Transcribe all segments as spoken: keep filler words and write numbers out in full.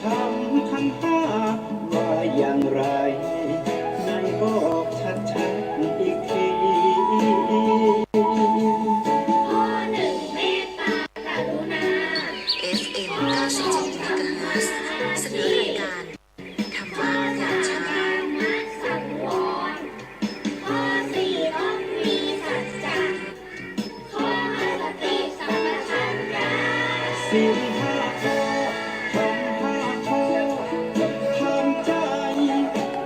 ธรรมขันธ์ห้าว่าอย่างไร ไหนบอกชัดๆ อีกที เอฟเอ็ม เก้าสิบเจ็ด เมกะเฮิรตซ์ เสนอรายการ ธรรมะยามเช้า ศีลห้าข้อ ธรรมห้าข้อ ทำใจ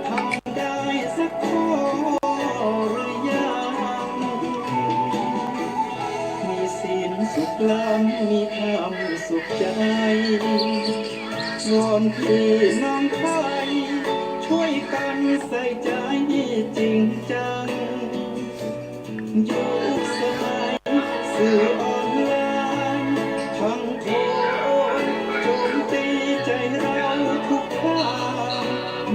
ทำได้สักข้อหรือยัง มีศีลสุขล้ำ มีธรรมสุขใจ วอนพี่น้องไทย ช่วยกันใส่ใจจริงจัง ยุคสมัยสื่อออนไลน์ ทั้งโทรโจมตีใจเราทุกทาง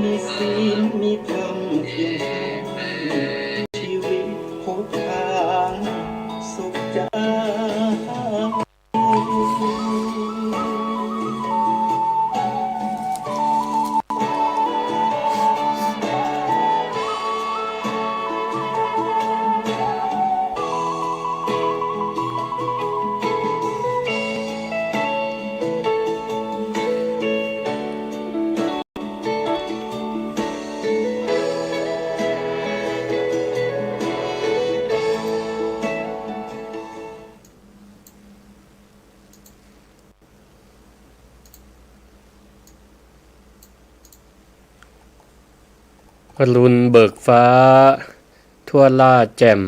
มีศีลมีธรรมเคียงข้าง ชีวิตพบทางสุขใจ อรุณเบิกฟ้า ทั่วล่าแจ่ม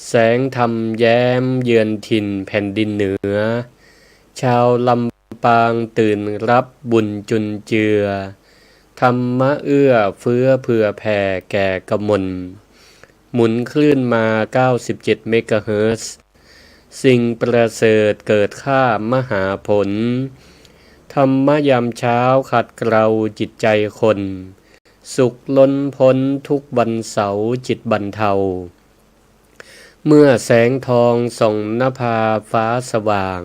แสงธรรมแย้มเยือนถิ่นแผ่นดินเหนือ ชาวลำปางตื่นรับบุญจุนเจือ ธรรมะเอื้อเฟื้อเผื่อแผ่แก่กมล หมุนคลื่นมา เก้าสิบเจ็ด เมกะเฮิรตซ์ สิ่งประเสริฐเกิดค่ามหาผล ธรรมะยามเช้าขัดเกลาจิตใจคน สุขล้นพ้นทุกวันเสาร์จิตบรรเทา เมื่อแสงทองส่องนภาฟ้าสว่าง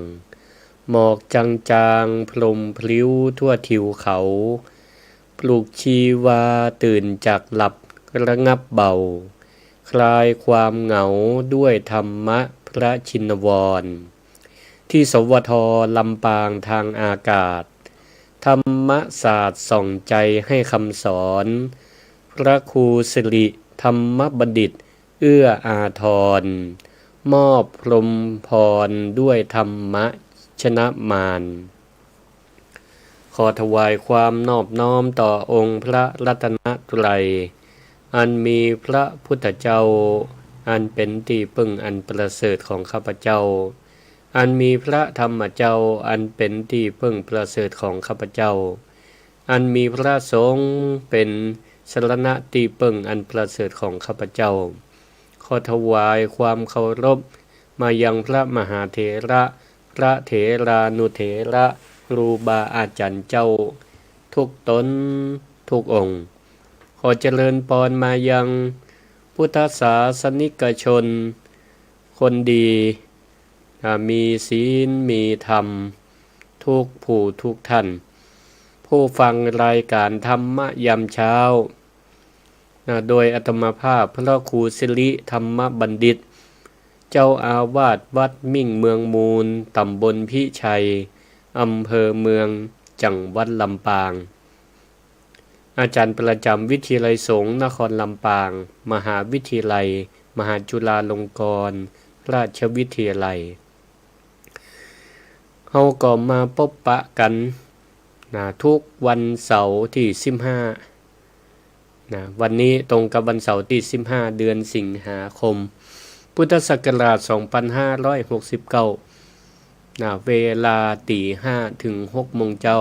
หมอกจางๆ พรมพลิ้วทั่วทิวเขา ปลุกชีวาตื่นจากหลับระงับเบา คลายความเหงาด้วยธรรมะพระชินวร ที่ สวท ลำปางทางอากาศ ธรรมศาสตร์ส่องใจให้คำสอน พระครูสิริธรรมบัณฑิต เอื้ออาทร มอบพรหมพรด้วยธรรมะชนะมาร ขอถวายความนอบน้อมต่อองค์พระรัตนตรัย อันมีพระพุทธเจ้า อันเป็นที่พึ่งอันประเสริฐของข้าพเจ้า อันมีพระธรรมเจ้า อันเป็นที่พึ่งประเสริฐของข้าพเจ้า อันมีพระสงฆ์เป็นสรณะที่พึ่งอันประเสริฐของข้าพเจ้า ขอถวายความเคารพมายังพระมหาเถระ พระเถรานุเถระ ครูบาอาจารย์เจ้า ทุกตนทุกองค์ ขอเจริญพรมายังพุทธศาสนิกชน คนดี อ่า มีศีล มีธรรม ทุกผู้ทุกท่าน ผู้ฟังรายการธรรมะยามเช้า นะ โดยอาตมาภาพพระครูสิริธรรมบัณฑิต เจ้าอาวาสวัดมิ่งเมืองมูล ตำบลพิชัย อำเภอเมือง จังหวัดลำปาง อาจารย์ประจำวิทยาลัยสงฆ์นครลำปาง มหาวิทยาลัยมหาจุฬาลงกรณราชวิทยาลัย เฮาก็มาปะกั๋น นะ ทุกวันเสาร์ตี้สิบห้า นะ วันนี้ตรงกับวันเสาร์ตี้สิบห้า เดือนสิงหาคม พุทธศักราชสองพันห้าร้อยหกสิบเก้า นะ เวลาตี๋ห้าเถิงหกโมงเจ๊า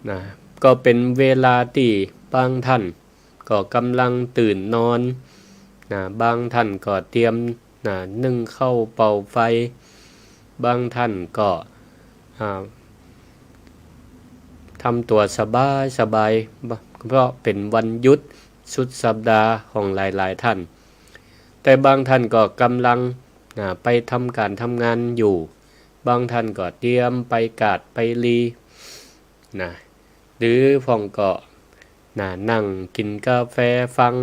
นะ ก็เป๋นเวลาตี้บางท่านก็ก่ำลังตื่นนอน นะ บางท่านก็เตรียม นะ นึ่งข้าวเป่าไฟ บางท่านก็ อ่า ทำตั๋วสบายๆ เพราะเป๋นวันหยุดสุดสัปดาห์ของหลายๆ ท่าน แต่บางท่านก็ก่ำลัง นะ ไปทำก๋านทำงานอยู่ บางท่านก็เตรียมไปกาดไปลี นะ หรือพ่องก็ นะ นั่งกิ๋นกาแฟฟัง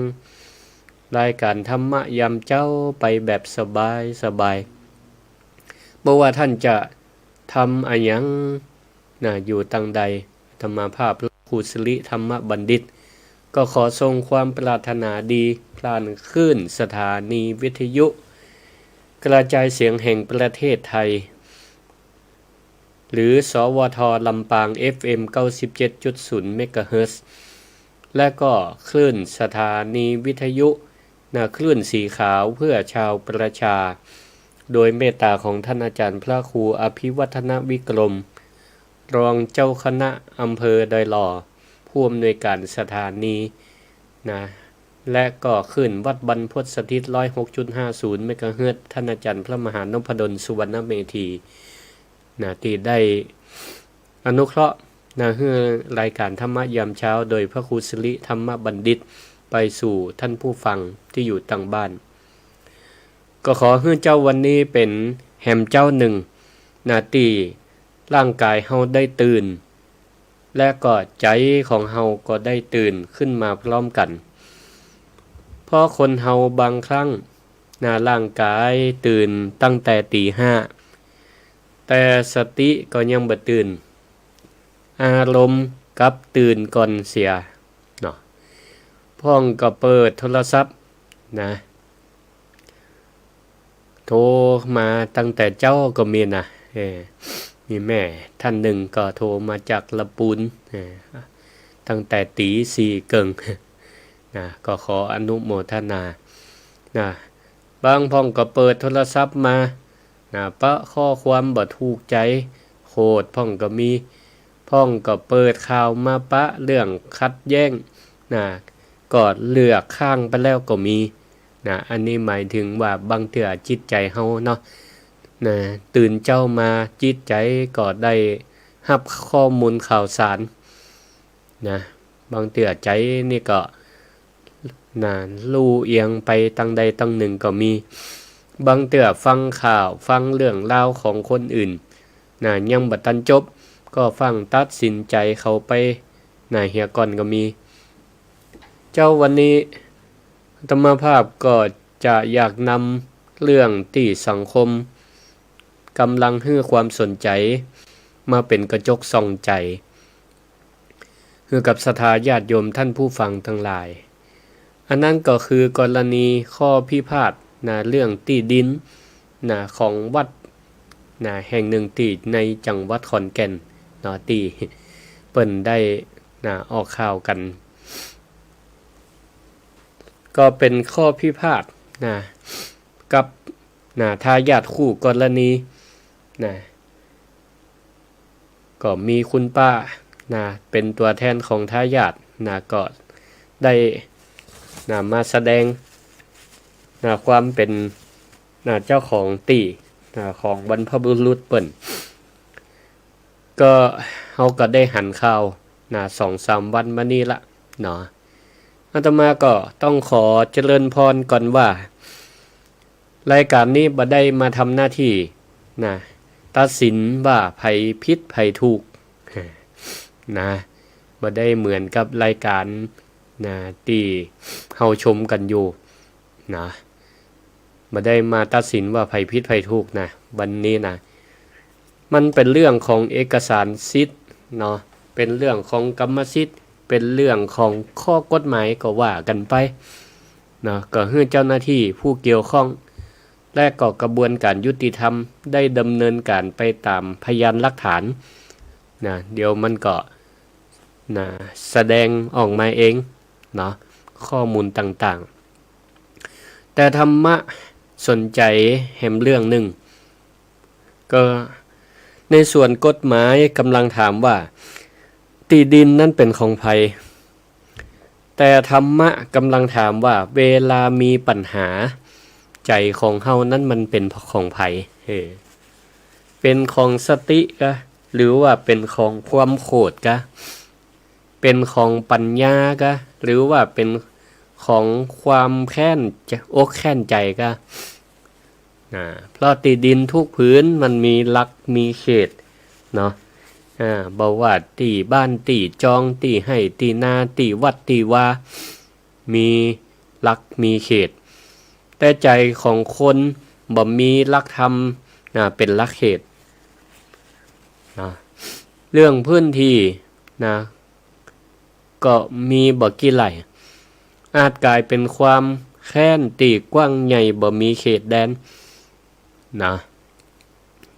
รายก๋านธรรมะยามเจ๊าไปแบบสบายสบาย บ่ว่าต้านจะทำอะหยัง นะ อยู่ตางใด อาตมาภาพพระครูสิริธรรมบัณฑิต ก็ขอส่งความปรารถนาดีผ่านคลื่นสถานีวิทยุกระจายเสียงแห่งประเทศไทย หรือ สวท ลำปาง เอฟเอ็ม เก้าสิบเจ็ดจุดศูนย์ เมกะเฮิรตซ์ และก็คลื่นสถานีวิทยุ นะ คลื่นสีขาวเพื่อชาวประชา โดยเมตตาของท่านอาจารย์พระครูอภิวัฒนวิกรม รองเจ้าคณะอำเภอดอยหล่อ ผู้อำนวยการสถานี นะ และก็คลื่นวัดบรรพตสถิต ร้อยหกจุดห้าศูนย์ เมกะเฮิรตซ์ ท่านอาจารย์พระมหานพดล สุวรรณเมธี นะ ตี้ได้อนุเคราะห์ นะ หื้อรายก๋านธรรมะยามเจ๊าโดยพระครูสิริธรรมบัณฑิต ไปสู่ท่านผู้ฟังตี้อยู่ตางบ้าน ก็ขอหื้อเจ๊าวันนี้เป๋นแหมเจ๊านึ่ง นะ ตี้ร่างก๋ายเฮาได้ตื่น และก็ใจ๋ของเฮาก็ได้ตื่นขึ้นมาพร้อมกั๋น เพราะคนเฮาบางครั้ง นะ ร่างก๋ายตื่นตั้งแต่ตี๋ห้า แต่สติก็ยังบ่ตื่น อารมณ์กลับตื่นก่อนเสีย เนาะ พ่องก็เปิดโทรศัพท์ นะ โทรมาตั้งแต่เจ๊าก็มีนะ เออ มีแม่ต้านนึ่งก็โทรมาจากละปูน เออ ตั้งแต่ตี๋สี่เกิ่ง นะ ก็ขออนุโมทนา นะ บางพ่องก็เปิดโทรศัพท์มา นะ ปะข้อความบ่ถูกใจ๋ โขดพ่องก็มี พ่องก็เปิดข่าวมาปะเรื่องขัดแย้ง นะ ก็เลือกข้างไปแล้วก็มี นะ อันนี้หมายถึงว่าบางเตื้อจิตใจ๋เฮาเนาะ นะ ตื่นเจ๊ามาจิตใจ๋ก็ได้ฮับข้อมูลข่าวสาร นะ บางเตื้อใจ๋นี่ก็ นะ ลู่เอียงไปตางใดตางนึ่งก็มี บางเตื้อฟังข่าว ฟังเรื่องราวของคนอื่น นะ ยังบ่ตันจบ ก็ฟั่งตัดสินใจ๋เข้าไป นะ เหียก่อนก็มี เจ๊าวันนี้ อาตมาภาพก็จะอยากนำเรื่องตี้สังคมก่ำลังหื้อความสนใจ๋ มาเป๋นกระจกส่องใจ๋ หื้อกับศรัทธาญาติโยมต้านผู้ฟังตังหลาย อันนั้นก็คือกรณีข้อพิพาท นะ เรื่องตี้ดิน นะ ของวัด นะ แห่งนึ่งตี้ในจังหวัดขอนแก่น เนาะ ตี้เปิ้นได้ นะ ออกข่าวกั๋น ก็เป๋นข้อพิพาท นะ กับ นะ ทายาทคู่กรณี นะ ก็มีคุณป้า นะ เป๋นตั๋วแทนของทายาท นะ ก็ได้ นะ มาแสดง นะ ความเป๋น นะ เจ้าของตี้ นะ ของบรรพบุรุษเปิ้น ก็ เฮาก็ได้หันข่าว นะ สองสามวันมานี้ละ เนาะ อาตมาก็ต้องขอเจริญพรก่อนว่า รายก๋านนี้บ่ได้มาทำหน้าตี้ นะ ตัดสินว่าใผผิดใผถูก นะ บ่ได้เหมือนกับรายก๋าน นะ ตี้เฮาชมกั๋นอยู่ นะ บ่ได้มาตัดสินว่าใผผิดใผถูกนะ วันนี้นะ มันเป๋นเรื่องของเอกสารสิทธิ์เนาะ เป๋นเรื่องของกรรมสิทธิ์ เป๋นเรื่องของข้อกฎหมายก็ว่ากั๋นไป เนาะ ก็หื้อเจ้าหน้าตี้ผู้เกี่ยวข้อง และก็กระบวนก๋านยุติธรรมได้ดำเนินก๋านไปต๋ามพยานหลักฐาน นะ เดี๋ยวมันก็ นะ แสดงออกมาเอง เนาะ ข้อมูลต่างๆ แต่ธรรมะสนใจ๋แหมเรื่องนึ่ง ก็ในส่วนกฎหมายก่ำลังถามว่า ตี้ดินนั้นเป๋นของใผ แต่ธรรมะก่ำลังถามว่า เวลามีปัญหา ใจ๋ของเฮานั้นมันเป๋นของใผ เออ เป๋นของสติกะ หรือว่าเป๋นของความโขดกะ เป๋นของปัญญากะ หรือว่าเป๋นของความแค้นอกแค้นใจ๋กะ นะ เพราะตี้ดินทุกผืนมันมีหลักมีเขตเนาะ อ่า บ่ว่าตี้บ้านตี้จอง ตี้ไฮ่ตี้นา ตี้วัดตี้วา มีหลักมีเขต แต่ใจ๋ของคนบ่มีหลักธรรม นะ เป๋นหลักเขต นะ เรื่องพื้นตี้ นะ ก็มีบ่กี่ไร่ อาจก๋ายเป๋นความแคว้นตี้กว้างใหญ่บ่มีเขตแดน นะ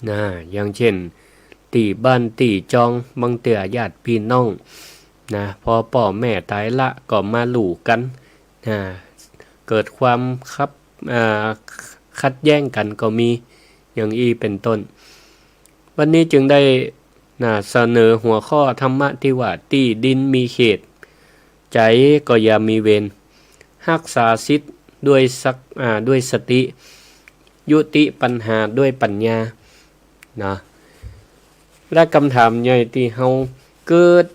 นะ อย่างเจ้น ตี้บ้านตี้จอง บางเตื้อญาติปี้น้อง นะ พอป้อแม่ต๋ายละก็มาลู่กั๋น นะ เกิดความขับ อ่า ขัดแย้งกั๋นก็มี อย่างอี้เป๋นต้น วันนี้จึงได้ นะ เสนอหัวข้อธรรมะตี้ว่า ตี้ดินมีเขต ใจ๋ก็อย่ามีเวร ฮักษาสิทธิ์ด้วยสัก อ่า ด้วยสติ ยุติปัญหาด้วยปัญญา นะ และกำถามใหญ่ตี้เฮาเกิด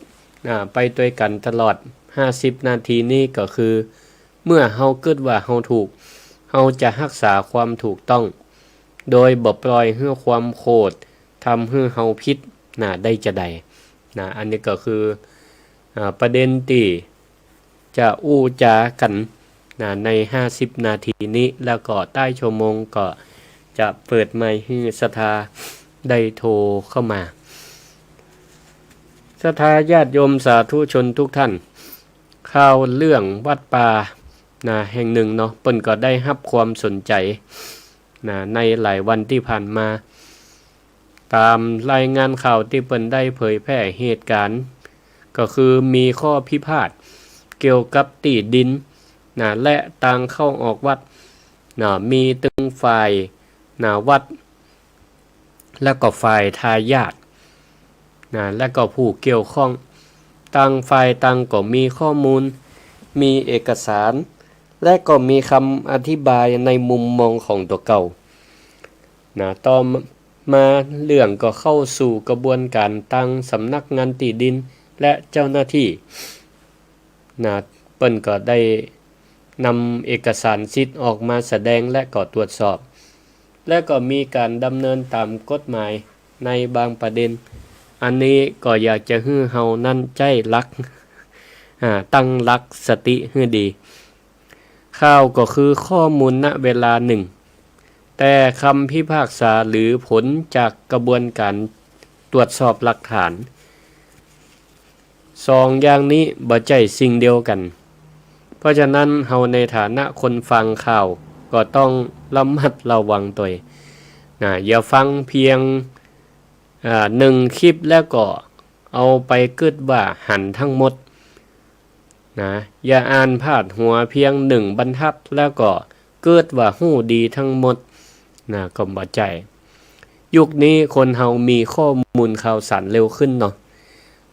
อ่า ไปตวยกั๋นตลอดห้าสิบนาทีนี้ก็คือ เมื่อเฮากึ๊ดว่าเฮาถูก เฮาจะฮักษาความถูกต้อง โดยบ่ปล่อยหื้อความโขดทำหื้อเฮาผิด นะ ได้จาใด นะ อันนี้ก็คือ อ่า ประเด็นตี้จะอู้จ๋ากั๋น นะ ในห้าสิบนาทีนี้ แล้วก็ต้ายชั่วโมงก็จะเปิดไมค์หื้อศรัทธาได้โทรเข้ามา ศรัทธาญาติโยมสาธุชนทุกท่าน ข่าวเรื่องวัดป่า นะ แห่งนึ่งเนาะ เปิ้นก็ได้ฮับความสนใจ๋ นะ ในหลายวันตี้ผ่านมา ต๋ามรายงานข่าวตี้เปิ้นได้เผยแพร่เหตุก๋ารณ์ ก็คือมีข้อพิพาทเกี่ยวกับตี้ดิน นะ และตางเข้าออกวัด นะ มีตึงฝ่าย นะ วัด แล้วก็ฝ่ายทายาท นะ และก็ผู้เกี่ยวข้อง ต่างฝ่ายต่างก็มีข้อมูล มีเอกสาร และก็มีกำอธิบายในมุมมองของตั๋วเก่า นะ ต่อมาเรื่องก็เข้าสู่กระบวนก๋ารตางสำนักงานตี้ดินและเจ้าหน้าตี้ นะ เปิ้นก็ได้นำเอกสารสิทธิ์ออกมาแสดงและก็ตรวจสอบ และก็มีก๋านดำเนินต๋ามกฎหมายในบางประเด็น อันนี้ก็อยากจะหื้อเฮานั้นใจ๊หลัก อ่า ตั้งหลักสติหื้อดี ข่าวก็คือข้อมูล ณ เวลานึ่ง แต่กำพิพากษาหรือผลจากกระบวนก๋ารตรวจสอบหลักฐาน สองอย่างนี้บ่ใจ้สิ่งเดียวกั๋น เพราะฉะนั้นเฮาในฐานะคนฟังข่าวก็ต้องระมัดระวังตวย นะ อย่าฟังเพียง อ่า นึ่งคลิปแล้วก็เอาไปกึ๊ดว่าหันตึงหมด นะ อย่าอ่านพาดหัวเพียงนึ่งบรรทัดแล้วก็กึ๊ดว่าฮู้ดีตึงหมด นะ ก็บ่ใจ้ ยุคนี้คนเฮามีข้อมูลข่าวสารเร็วขึ้นเนาะ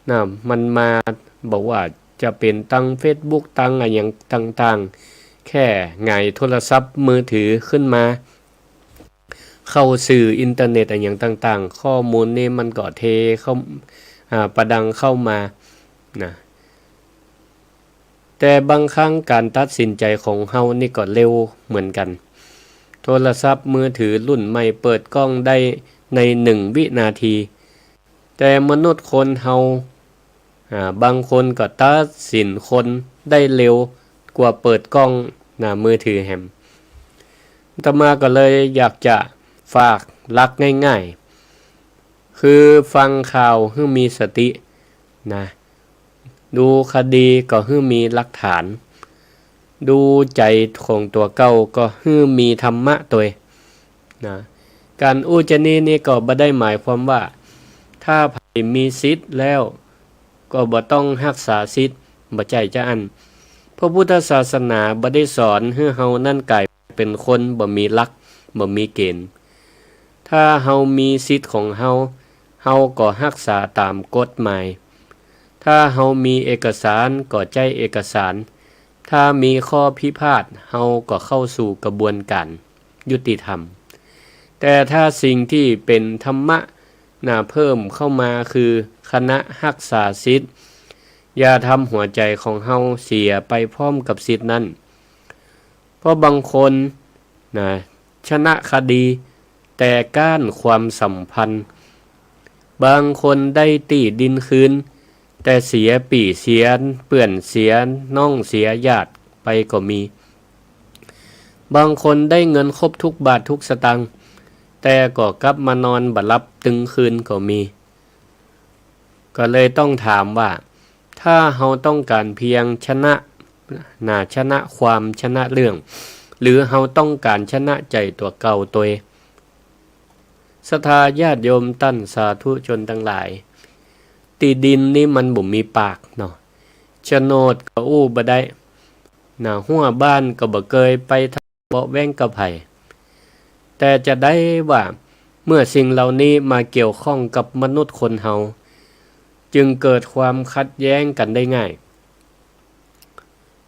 นะ มันมาบ่ว่าจะเป๋นตางเฟซบุ๊ก ตางอะหยังต่างๆ แค่หงายโทรศัพท์มือถือขึ้นมา เข้าสื่ออินเทอร์เน็ตอะหยังต่างๆ ข้อมูลนี่มันก็เทเข้า อ่า ประดังเข้ามา นะ แต่บางครั้งก๋านตัดสินใจ๋ของเฮานี่ก็เร็วเหมือนกั๋น โทรศัพท์มือถือรุ่นใหม่เปิดกล้องได้ในนึ่งวินาที แต่มนุษย์คนเฮา อ่า บางคนก็ตัดสินคนได้เร็วกว่าเปิดกล้อง นะ มือถือแหม อาตมาก็เลยอยากจะฝากหลักง่ายๆ คือฟังข่าวหื้อมีสติ นะ ดูคดีก็หื้อมีหลักฐาน ดูใจ๋ของตั๋วเก่าก็หื้อมีธรรมะตวย นะ ก๋านอู้จานี้นี่ก็บ่ได้หมายความว่า ถ้าใผมีสิทธิ์แล้วก็บ่ต้องฮักษาสิทธิ์ บ่ใจ้จาอั้น พระพุทธศาสนาบ่ได้สอนหื้อเฮานั้นก๋ายเป๋นคนบ่มีหลัก บ่มีเก๋ณฑ์ ถ้าเฮามีสิทธิ์ของเฮา เฮาก็ฮักษาต๋ามกฎหมาย ถ้าเฮามีเอกสารก็ใจ๊เอกสาร ถ้ามีข้อพิพาทเฮาก็เข้าสู่กระบวนก๋ารยุติธรรม แต่ถ้าสิ่งตี้เป๋นธรรมะ นะ เพิ่มเข้ามาคือคณะฮักษาสิทธิ์ อย่าทำหัวใจ๋ของเฮาเสียไปพร้อมกับสิทธิ์นั้น เพราะบางคน นะ ชนะคดี แต่ก๊านความสัมพันธ์ บางคนได้ตี้ดินคืน แต่เสียปี้เสียเปื้อนเสียน้องเสียญาติไปก็มี บางคนได้เงินครบทุกบาททุกสตางค์ แต่ก็กลับมานอนบ่หลับตึงคืนก็มี ก็เลยต้องถามว่า ถ้าเฮาต้องก๋านเพียงชนะ นะ ชนะความชนะเรื่อง หรือเฮาต้องก๋านชนะใจ๋ตั๋วเก่าตวย ศรัทธาญาติโยมต้านสาธุชนตังหลาย ตี้ดินนี่มันบ่มีปากเนาะ โฉนดก็อู้บ่ได้ นะ ฮั้วบ้านก็บ่เกยไปทำเบาะแว้งกับใผ แต่จะได้ว่าเมื่อสิ่งเหล่านี้มาเกี่ยวข้องกับมนุษย์คนเฮา จึงเกิดความขัดแย้งกั๋นได้ง่าย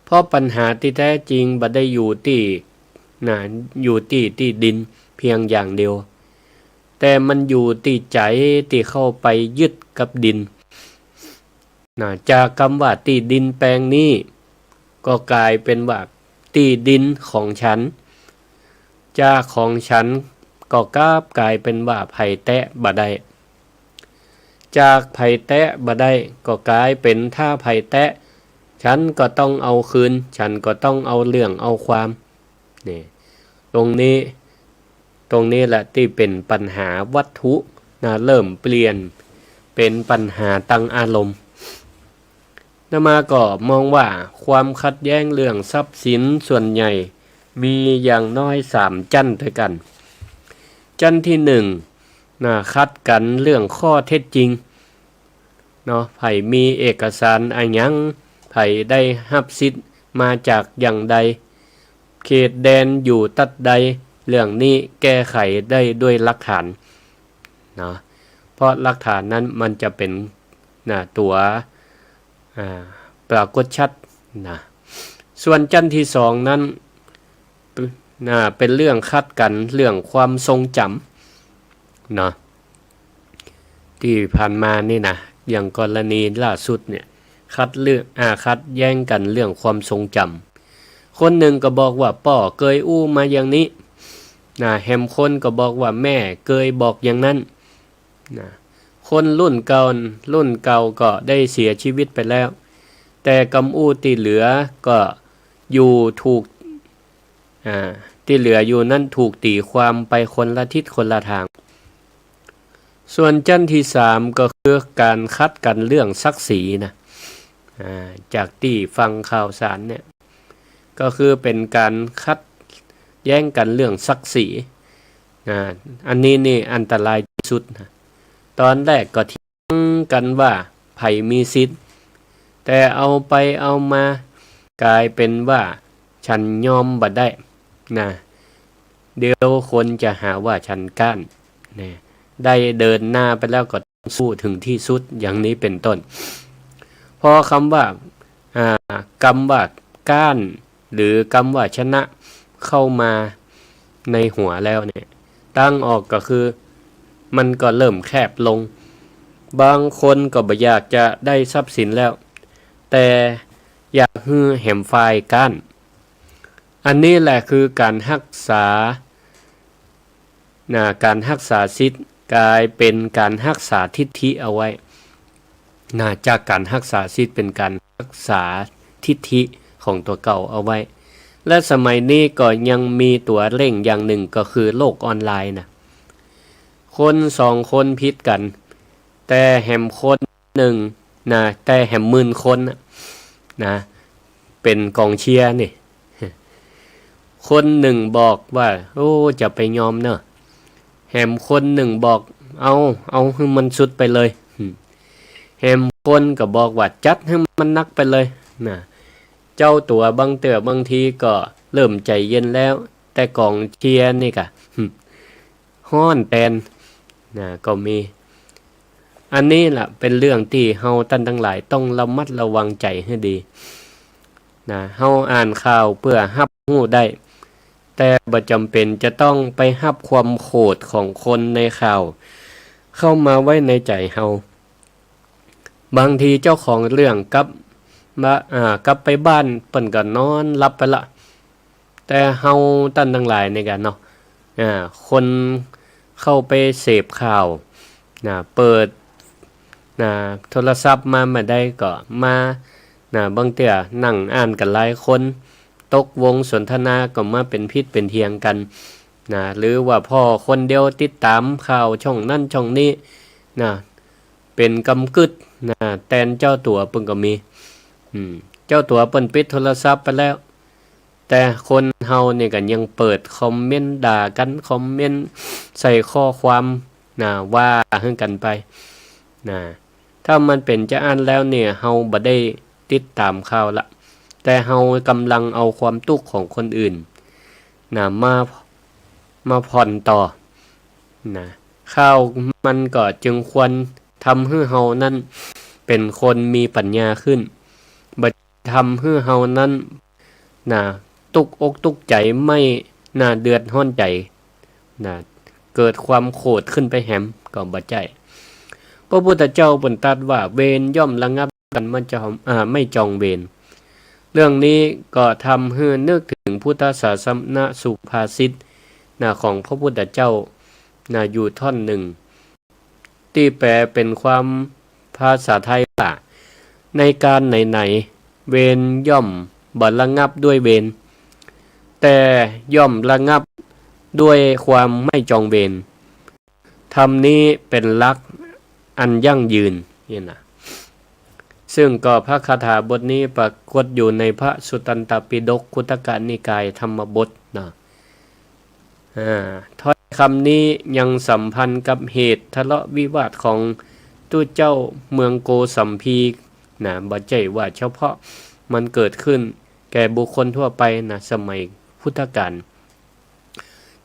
เพราะปัญหาตี้แต๊จริงบ่ได้อยู่ตี้ นะ อยู่ตี้ตี้ดินเพียงอย่างเดียว แต่มันอยู่ตี้ใจ๋ตี้เข้าไปยึดกับดิน นะ จากกำว่าตี้ดินแปลงนี้ ก็ก๋ายเป๋นว่าตี้ดินของฉัน จากของฉันก็กลับก๋ายเป๋นว่าใผแตะบ่ได้ จากใผแตะบ่ได้ก็ก๋ายเป๋นถ้าใผแตะ ฉันก็ต้องเอาคืน ฉันก็ต้องเอาเรื่องเอาความ นี่ ตรงนี้ ตรงนี้แหละตี้เป๋นปัญหาวัตถุนะ เริ่มเปลี่ยนเป๋นปัญหาตางอารมณ์ อาตมาก็มองว่าความขัดแย้งเรื่องทรัพย์สินส่วนใหญ่มีอย่างน้อยสามจั้นตวยกั๋น จั้นตี้หนึ่งนะ ขัดกั๋นเรื่องข้อเท็จจริงเนาะ ใผมีเอกสารอะหยัง ใผได้ฮับสิทธิ์มาจากอย่างใด เขตแดนอยู่ตั๊ดใด เรื่องนี้แก้ไขได้ด้วยหลักฐานเนาะ เพราะหลักฐานนั้นมันจะเป๋น นะ ตั๋ว อ่า ปรากฏชัดนะ ส่วนจั้นตี้สองนั้น นะ เป๋นเรื่องขัดกั๋นเรื่องความทรงจ๋ำเนาะ ตี้ผ่านมานี่นะ อย่างกรณีล่าสุดเนี่ย ขัดเรื่อง อ่า ขัดแย้งกั๋นเรื่องความทรงจ๋ำ คนนึ่งก็บอกว่าป้อเกยอู้มาอย่างนี้นะ แหมคนก็บอกว่าแม่เกยบอกอย่างนั้นนะ คนรุ่นเก่า รุ่นเก่าก็ได้เสียชีวิตไปแล้ว แต่กำอู้ตี้เหลือก็อยู่ถูก อ่า ตี้เหลืออยู่นั้นถูกตี๋ความไปคนละทิศคนละตาง ส่วนจั้นตี้สามก็คือก๋านขัดกั๋นเรื่องศักดิ์ศรีนะ อ่า จากตี้ฟังข่าวสารเนี่ย ก็คือเป๋นก๋านขัดแย้งกั๋นเรื่องศักดิ์ศรี อ่า อันนี้นี่อันตรายตี้สุดนะ ตอนแรกก็เถียงกั๋นว่าใผมีสิทธิ์ แต่เอาไปเอามาก๋ายเป๋นว่าฉันยอมบ่ได้นะ เดี๋ยวคนจะหาว่าฉันก๊านนะ ได้เดินหน้าไปแล้วก็ต้องสู้เถิงตี้สุด อย่างนี้เป๋นต้น เพราะกำว่า อ่า กำว่าก๊าน หรือกำว่าชนะเข้ามาในหัวแล้วเนี่ย ตางออกก็คือมันก็เริ่มแคบลง บางคนก็บ่อยากจะได้ทรัพย์สินแล้ว แต่อยากหื้อแหมฝ่ายก๊าน อันนี้แหละคือก๋านฮักษา นะ ก๋านฮักษาสิทธิ์ก๋ายเป๋นก๋านฮักษาทิฐิเอาไว้ นะ จากก๋านฮักษาสิทธิ์เป๋นก๋านฮักษาทิฐิของตั๋วเก่าเอาไว้ และสมัยนี้ก็ยังมีตั๋วเร่งอย่างนึ่งก็คือโลกออนไลน์นะ คนสองคนผิดกั๋น แต่แหมคนนึ่งนะ แต่แหมหมื่นคนน่ะนะ เป๋นก๋องเชียร์นี่ คนนึ่งบอกว่า โอ้ จะไปยอมเน่อ แหมคนนึ่งบอก เอา เอาหื้อมันสุดไปเลย แหมคนก็บอกว่า จัดหื้อมันนักไปเลยนะ เจ้าตั๋วบางเตื้อบางทีก็เริ่มใจ๋เย็นแล้ว แต่ก๋องเชียร์นี่กะ ฮ้อนแตนนะ ก็มี อันนี้ล่ะเป๋นเรื่องตี้เฮาต้านตังหลายต้องระมัดระวังใจ๋หื้อดีนะ เฮาอ่านข่าวเปื้อฮับฮู้ได้ แต่บ่จ๋ำเป๋นจะต้องไปฮับความโขดของคนในข่าวเข้ามาไว้ในใจ๋เฮา บางทีเจ้าของเรื่องกลับมา อ่า กลับไปบ้านเปิ้นก็นอนหลับไปละ แต่เฮาต้านตังหลายนี่กะเนาะ อ่า คนเข้าไปเสพข่าวนะ เปิด นะ โทรศัพท์มาบ่าใดก็มา นะ บางเตื้อนั่งอ่านกั๋นหลายคน ตกวงสนทนาก็มาเป๋นผิดเป๋นเถียงกั๋น นะ หรือว่าผ่อคนเดียวติดต๋ามข่าวช่องนั้นช่องนี้ นะ เป๋นกำกึ๊ด นะ แตนเจ้าตั๋วเปิ้นก็มี อืม เจ้าตั๋วเปิ้นปิดโทรศัพท์ไปแล้ว แต่คนเฮานี่ก็ยังเปิดคอมเมนต์ด่ากั๋น คอมเมนต์ใส่ข้อความ นะ ว่าหื้อกั๋นไป นะ ถ้ามันเป๋นจาอั้นแล้วเนี่ย เฮาบ่ได้ติดต๋ามข่าวละ แต่เฮาก่ำลังเอาความตุ๊กข์ของคนอื่น นะ มา มาผ่อนต่อ นะ ข่าวมันก็จึงควรทำหื้อเฮานั้นเป๋นคนมีปั๋ญญาขึ้น บ่ทำหื้อเฮานั้น นะ ตุ๊กอกตุ๊กใจ๋ ไม่ นะ เดือดฮ้อนใจ๋ นะ เกิดความโขดขึ้นไปแหม ก็บ่ใจ้ พระพุทธเจ้าเปิ้นตรัสว่า เวรย่อมระงับกัน ไม่จอง อ่า ไม่จองเวร เรื่องนี้ก็ทำหื้อนึกถึงพุทธศาสนสุภาษิต นะ ของพระพุทธเจ้า นะ อยู่ท่อนหนึ่ง ตี้แปลเป๋นความภาษาไทยว่า ในการไหนๆ เวรย่อมบ่ระงับด้วยเวร แต่ย่อมระงับด้วยความไม่จองเวร ธรรมนี้เป๋นหลักอันยั่งยืน นี่นะ ซึ่งก็พระคาถาบทนี้ปรากฏอยู่ในพระสุตตันตปิฎกคุตตกนิกายธรรมบทนะ อ่า ถ้อยคำนี้ยังสัมพันธ์กับเหตุทะเลาะวิวาทของตุ๊เจ้าเมืองโกสัมพีนะ บ่ใจ้ว่าเฉพาะมันเกิดขึ้นแก่บุคคลทั่วไปนะ สมัยพุทธกาล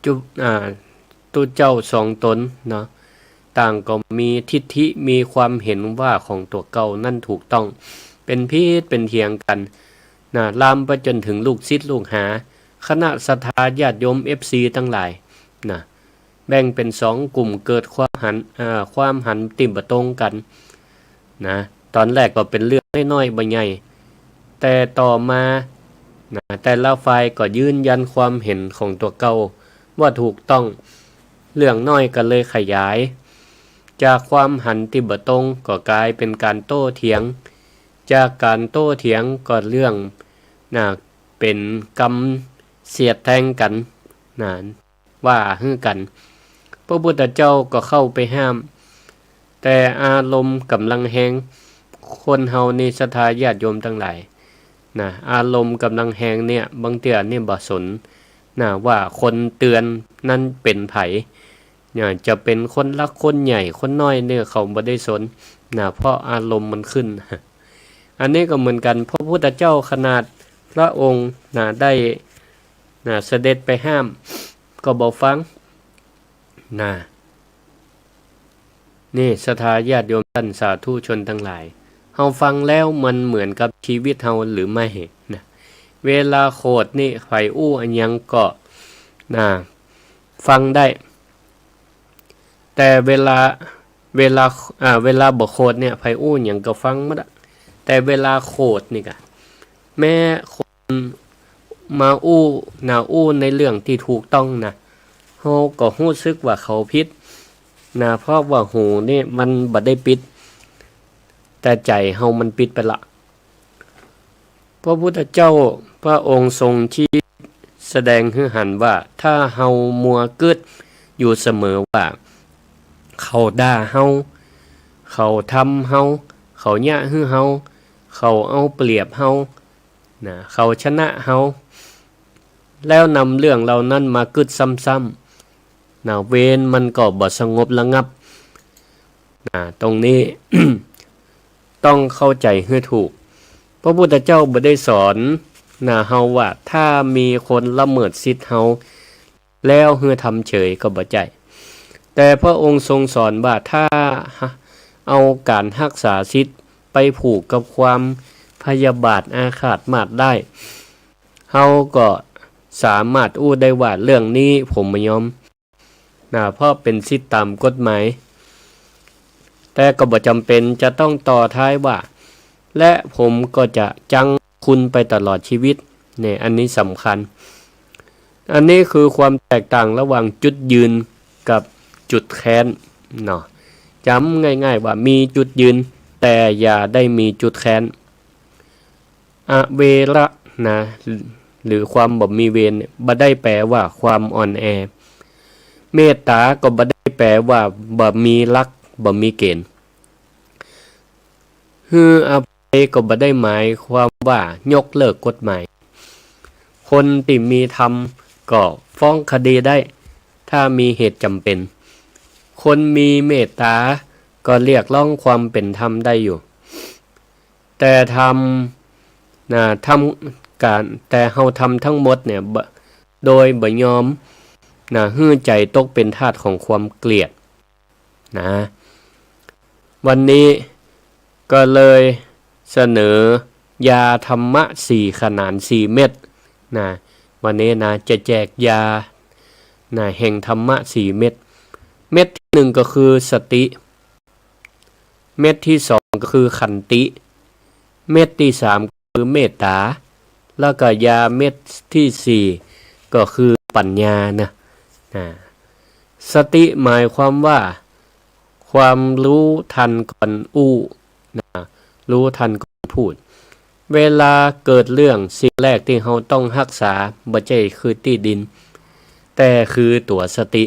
จุ อ่า ตุ๊เจ้าสองต๋นเนาะ ต่างก็มีทิฐิ มีความเห็นว่าของตั๋วเก่านั้นถูกต้อง เป๋นผิดเป๋นเถียงกั๋น นะ ลามไปจ๋นถึงลูกศิษย์ลูกหา คณะศรัทธาญาติโยม เอฟซี ตังหลาย นะ แบ่งเป๋นสองกลุ่ม เกิดความหัน อ่า ความหันตี้บ่ตรงกั๋น นะ ต๋อนแรกก็เป๋นเรื่องน้อยๆ บ่ใหญ่ แต่ต่อมา นะ แต่ละฝ่ายก็ยืนยันความเห็นของตั๋วเก่าว่าถูกต้อง เรื่องน้อยก็เลยขยาย จากความหันตี้บ่ตรงก็ก๋ายเป๋นก๋านโต้เถียง จากก๋านโต้เถียงก็เรื่อง นะ เป๋นกำเสียดแทงกั๋น นะ ว่าหื้อกั๋น พระพุทธเจ้าก็เข้าไปห้าม แต่อารมณ์ก่ำลังแฮง คนเฮานี่ศรัทธาญาติโยมตังหลาย นะ อารมณ์ก่ำลังแฮงเนี่ย บางเตื้อเนี่ยบ่สน นะ ว่าคนเตื๋อนนั้นเป๋นใผ เนี่ย จะเป๋นคนหลักคนใหญ่คนน้อยเนี่ย เขาบ่ได้สน นะ เพราะอารมณ์มันขึ้น อันนี้ก็เหมือนกั๋น พระพุทธเจ้าขนาดพระองค์ นะ ได้ นะ เสด็จไปห้าม ก็บ่ฟัง นะ นี่ศรัทธาญาติโยมต้านสาธุชนตังหลาย เฮาฟังแล้วมันเหมือนกับชีวิตเฮาหรือไม่ นะ เวลาโขดนี่ใผอู้อะหยังก็ นะ ฟังได้ แต่เวลา เวลา อ่า เวลาบ่โขดเนี่ย ใผอู้หยังก็ฟังหมดอะ แต่เวลาโขดนี่กะ แม้คนมาอู้ นะ อู้ในเรื่องตี้ถูกต้องนะ เฮาก็ฮู้สึกว่าเขาผิด นะ เพราะว่าหูนี่มันบ่ได้ปิด แต่ใจ๋เฮามันปิดไปละ พระพุทธเจ้าพระองค์ทรงชี้แสดงหื้อหันว่า ถ้าเฮามัวกึ๊ดอยู่เสมอว่า เขาด่าเฮา เขาทำเฮา เขาเยียะหื้อเฮา เขาเอาเปรียบเฮา นะ เขาชนะเฮา แล้วนำเรื่องเหล่านั้นมากึ๊ดซ้ำๆ นะ เวรมันก็บ่สงบระงับ นะ ตรงนี้ ต้องเข้าใจ๋หื้อถูก พระพุทธเจ้าบ่ได้สอน นะ เฮาว่า ถ้ามีคนละเมิดสิทธิ์เฮา แล้วหื้อทำเฉยก็บ่ใจ้ แต่พระองค์ทรงสอนว่า ถ้าเอาก๋านฮักษาสิทธิ์ไปผูกกับความพยาบาทอาฆาตมาดได้ เฮาก็สามารถอู้ได้ว่า เรื่องนี้ผมบ่ยอม นะ เพราะเป๋นสิทธิ์ต๋ามกฎหมาย แต่ก็บ่จ๋ำเป๋นจะต้องต่อท้ายว่า และผมก็จะจังคุณไปตลอดชีวิต เนี่ย อันนี้สำคัญ อันนี้คือความแตกต่างระหว่างจุดยืนกับจุดแค้นเนาะ จ๋ำง่ายๆ ว่ามีจุดยืน แต่อย่าได้มีจุดแค้น อเวระนะ หรือความบ่มีเวรเนี่ย บ่ได้แปลว่าความอ่อนแอ เมตตาก็บ่ได้แปลว่าบ่มีหลัก บ่มีเกณฑ์ หื้ออภัยก็บ่ได้หมายความว่ายกเลิกกฎหมาย คนตี้มีธรรมก็ฟ้องคดีได้ ถ้ามีเหตุจ๋ำเป็น คนมีเมตตาก็เรียกร้องความเป๋นธรรมได้อยู่ แต่ธรรมนะ ธรรมก๋าน แต่เฮาทำทั้งหมดเนี่ย บ่ โดยบ่ยอมนะ หื้อใจ๋ตกเป๋นทาสของความเกลียดนะ วันนี้ก็เลยเสนอยาธรรมะสี่ขนานสี่เม็ดนะ วันนี้นะ จะแจกยานะ แห่งธรรมะสี่เม็ด เม็ดตี้หนึ่งก็คือสติ เม็ดตี้สองก็คือขันติ เม็ดตี้สามก็คือเมตตา แล้วก็ยาเม็ดตี้สี่ก็คือปัญญานะ นะ สติหมายความว่า ความรู้ทันก่อนอู้นะ รู้ทันก่อนพูด เวลาเกิดเรื่องสิ่งแรกตี้เฮาต้องฮักษาบ่ใจ้คือตี้ดิน แต่คือตั๋วสติ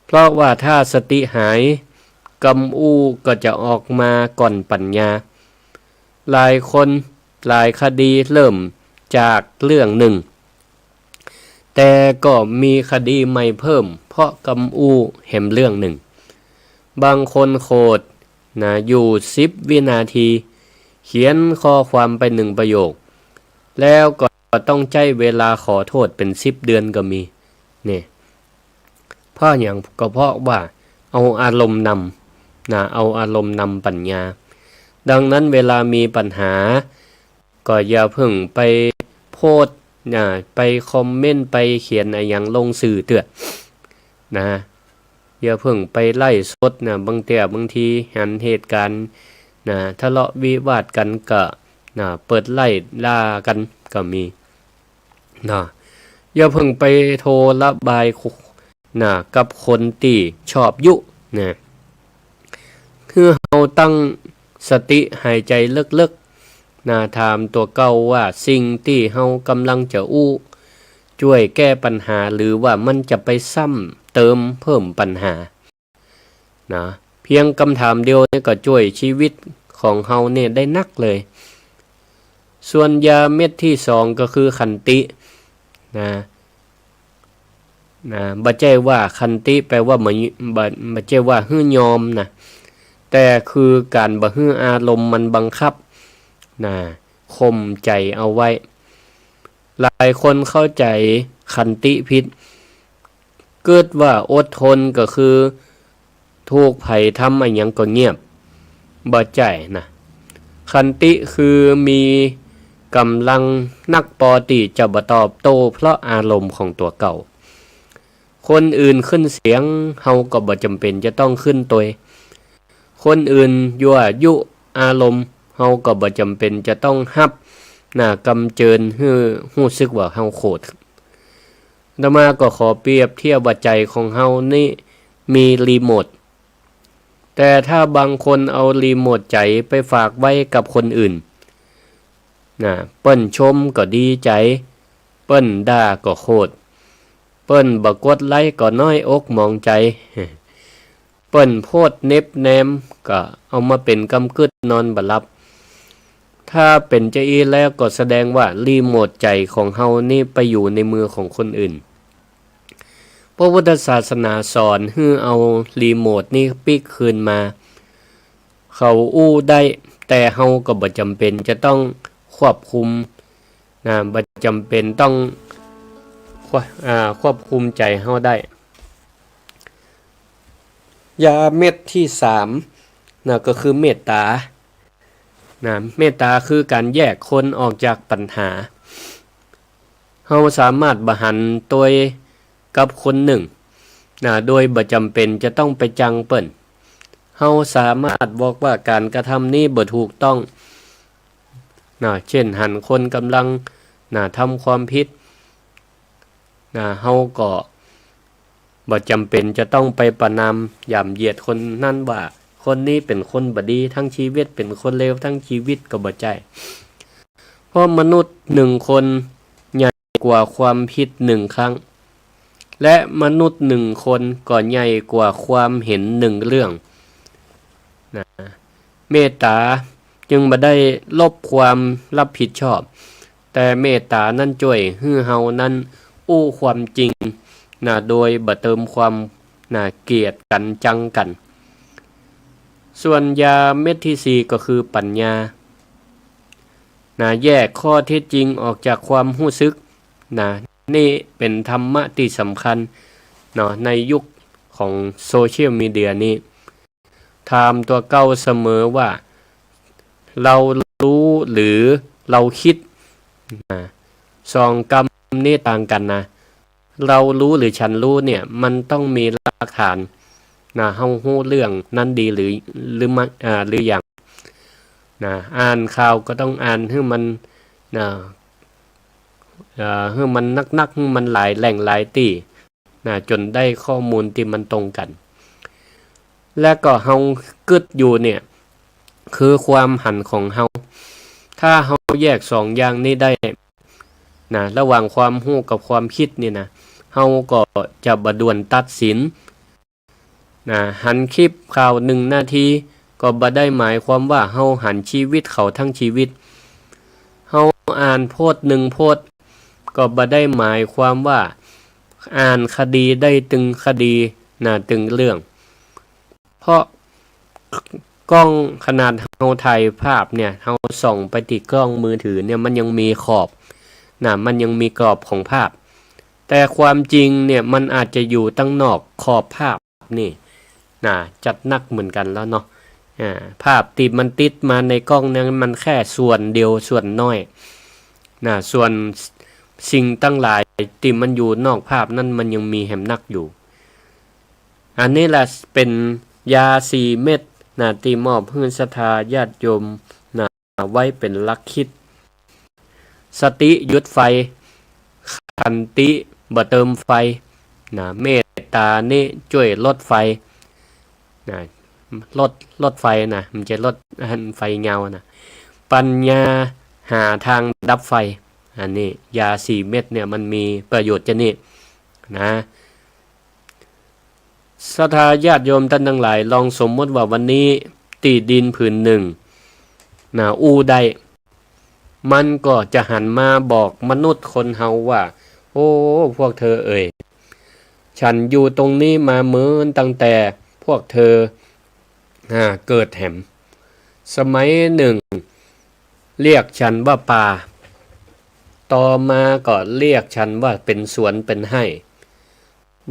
เพราะว่าถ้าสติหาย กำอู้ก็จะออกมาก่อนปัญญา หลายคนหลายคดีเริ่มจากเรื่องนึ่ง แต่ก็มีคดีใหม่เพิ่มเพราะกำอู้แหมเรื่องนึ่ง บางคนโขดนะ อยู่สิบวินาที เขียนข้อความไปนึ่งประโยค แล้วก็ต้องใจ๊เวลาขอโทษเป๋นสิบเดือนก็มี เนี่ย เพราะหยัง ก็เพราะว่าเอาอารมณ์นำนะ เอาอารมณ์นำปัญญา ดังนั้นเวลามีปัญหา ก็อย่าเพิ่งไปโพสต์นะ ไปคอมเมนต์ ไปเขียนอะหยังลงสื่อเตื้อนะ อย่าเพิ่งไปไลฟ์สดนะ บางเตื้อบางทีหันเหตุก๋ารณ์นะ ทะเลาะวิวาทกั๋นก็นะ เปิดไลฟ์ด่ากั๋นก็มี นะ อย่าเพิ่งไปโทรระบายนะ กับคนตี้ชอบยุนะ คือเฮาตั้งสติหายใจ๋เลิกๆ นะ ถามตั๋วเก่าว่าสิ่งตี้เฮากำลังจะอู้ จ้วยแก้ปัญหา หรือว่ามันจะไปซ้ำเติมเพิ่มปัญหา นะ เพียงกำถามเดียวเนี่ยก็จ้วยชีวิตของเฮาเนี่ยได้นักเลย ส่วนยาเม็ดตี้สองก็คือขันตินะ นะ บ่ใจ้ว่าขันติแปลว่าบ่ บ่ บ่ใจ้ว่าหื้อยอมนะ แต่คือก๋านบ่หื้ออารมณ์มันบังคับนะ ข่มใจ๋เอาไว้ หลายคนเข้าใจ๋ขันติผิด กึ๊ดว่าอดทนก็คือถูกใผทำอะหยังก็เงียบ บ่ใจ้นะ ขันติคือมีก๋ำลังนักปอตี้จะบ่ตอบโต้เพราะอารมณ์ของตั๋วเก่า คนอื่นขึ้นเสียง เฮาก็บ่จ๋ำเป๋นจะต้องขึ้นตวย คนอื่นยั่วยุอารมณ์ เฮาก็บ่จ๋ำเป๋นจะต้องฮับนะ กำเจิญหื้อฮู้สึกว่าเฮาโขด อาตมาก็ขอเปรียบเทียบว่าใจ๋ของเฮานี่มีรีโมท แต่ถ้าบางคนเอารีโมทใจ๋ไปฝากไว้กับคนอื่นนะ เปิ้นชมก็ดีใจ๋ เปิ้นด่าก็โขด เปิ้นบ่กดไลก์ก็น้อยอกหมองใจ๋ เปิ้นโพสต์เน็บแนมก็เอามาเป๋นกำกึ๊ดนอนบ่หลับ ถ้าเป๋นจาอี้แล้วก็แสดงว่ารีโมทใจ๋ของเฮานี่ไปอยู่ในมือของคนอื่น พระพุทธศาสนาสอนหื้อเอารีโมทนี่ปิ๊กคืนมา เขาอู้ได้ แต่เฮาก็บ่จ๋ำเป๋นจะต้องควบคุมนะ บ่จ๋ำเป๋นต้องคว- อ่า ควบคุมใจ๋เฮาได้ ยาเม็ดตี้สามนะ ก็คือเมตตานะ เมตตาคือก๋านแยกคนออกจากปัญหา เฮาสามารถบ่หันตวยกับคนนึ่งนะ โดยบ่จ๋ำเป๋นจะต้องไปจังเปิ้น เฮาสามารถบอกว่าก๋านกระทำนี้บ่ถูกต้องนะ เจ้นหันคนก่ำลังนะ ทำความผิดนะ เฮาก็ บ่จ๋ำเป๋นจะต้องไปประณามหยามเหยียดคนนั้นว่า คนนี้เป๋นคนบ่ดีตังชีวิต เป๋นคนเลวตังชีวิต ก็บ่ใจ้ เพราะมนุษย์หนึ่งคนใหญ่กว่าความผิดหนึ่งครั้ง และมนุษย์หนึ่งคนก็ใหญ่กว่าความเห็นหนึ่งเรื่อง นะ เมตต๋าจึงบ่ได้ลบความรับผิดชอบ แต่เมตต๋านั้นจ้วยหื้อเฮานั้นอู้ความจริง นะ โดยบ่เติมความ นะ เกลียดกั๋นจังกั๋น ส่วนยาเม็ดตี้สี่ก็คือปั๋ญญา นะ แยกข้อเท็จจริงออกจากความฮู้สึก นะ นี่เป๋นธรรมะตี้สำคัญ เนาะ ในยุคของโซเชียลมีเดียนี้ ถามตั๋วเก่าเสมอว่า เฮาฮู้หรือเฮากึ๊ด นะ สองกำนี้ต่างกั๋นนะ เฮาฮู้หรือฉันฮู้เนี่ย มันต้องมีหลักฐาน นะ เฮาฮู้เรื่องนั้นดีหรือ หรือไม่ อ่า หรือยัง นะ อ่านข่าวก็ต้องอ่านหื้อมัน นะ เอ่อ หื้อมันนักๆ หื้อมันหลายแหล่งหลายตี้ นะ จ๋นได้ข้อมูลตี้มันตรงกั๋น และก็เฮากึ๊ดอยู่เนี่ย คือความหันของเฮา ถ้าเฮาแยกสองอย่างนี้ได้ นะ ระหว่างความฮู้กับความกึ๊ดนี่นะ เฮาก็จะบ่ด่วนตัดสิน นะ หันคลิปข่าวหนึ่งนาที ก็บ่ได้หมายความว่าเฮาหันชีวิตเขาตังชีวิต เฮาอ่านโพสต์หนึ่งโพสต์ ก็บ่ได้หมายความว่าอ่านคดีได้ตึงคดี นะ ตึงเรื่อง เพราะกล้องขนาดเฮาถ่ายภาพเนี่ย เฮาส่องไปตี้กล้องมือถือเนี่ย มันยังมีขอบ นะ มันยังมีกรอบของภาพ แต่ความจริงเนี่ย มันอาจจะอยู่ตังนอกขอบภาพนี่ นะ จัดหนักเหมือนกั๋นแล้วเนาะ อ่า ภาพตี้มันติดมาในกล้องนั้น มันแค่ส่วนเดียว ส่วนน้อย นะ ส่วนสิ่งตังหลายตี้มันอยู่นอกภาพนั้น มันยังมีแหมนักอยู่ อันนี้แหละเป๋นยาสี่เม็ด นะ ตี้มอบหื้อศรัทธาญาติโยม นะ ไว้เป๋นหลักกึ๊ด สติหยุดไฟ ขันติบ่เติมไฟ นะ เมตต๋านี่จ้วยลดไฟ นะ ลด ลดไฟนะ บ่ใจ้ลด อันไฟเงานะ ปั๋ญญาหาตางดับไฟ อันนี้ยาสี่เม็ดเนี่ย มันมีประโยชน์จะนี่ นะ ศรัทธาญาติโยมต้านตังหลาย ลองสมมุติว่าวันนี้ตี้ดินผืนหนึ่ง นะ อู้ได้ มันก็จะหันมาบอกมนุษย์คนเฮาว่า โอ้ พวกเธอเอ๋ย ฉันอยู่ตรงนี้มาเมินตั้งแต่พวกเธอ อ่า เกิดแหม สมัยหนึ่ง เรียกฉันว่าป่า ต่อมาก็เรียกฉันว่าเป๋นสวนเป๋นไฮ่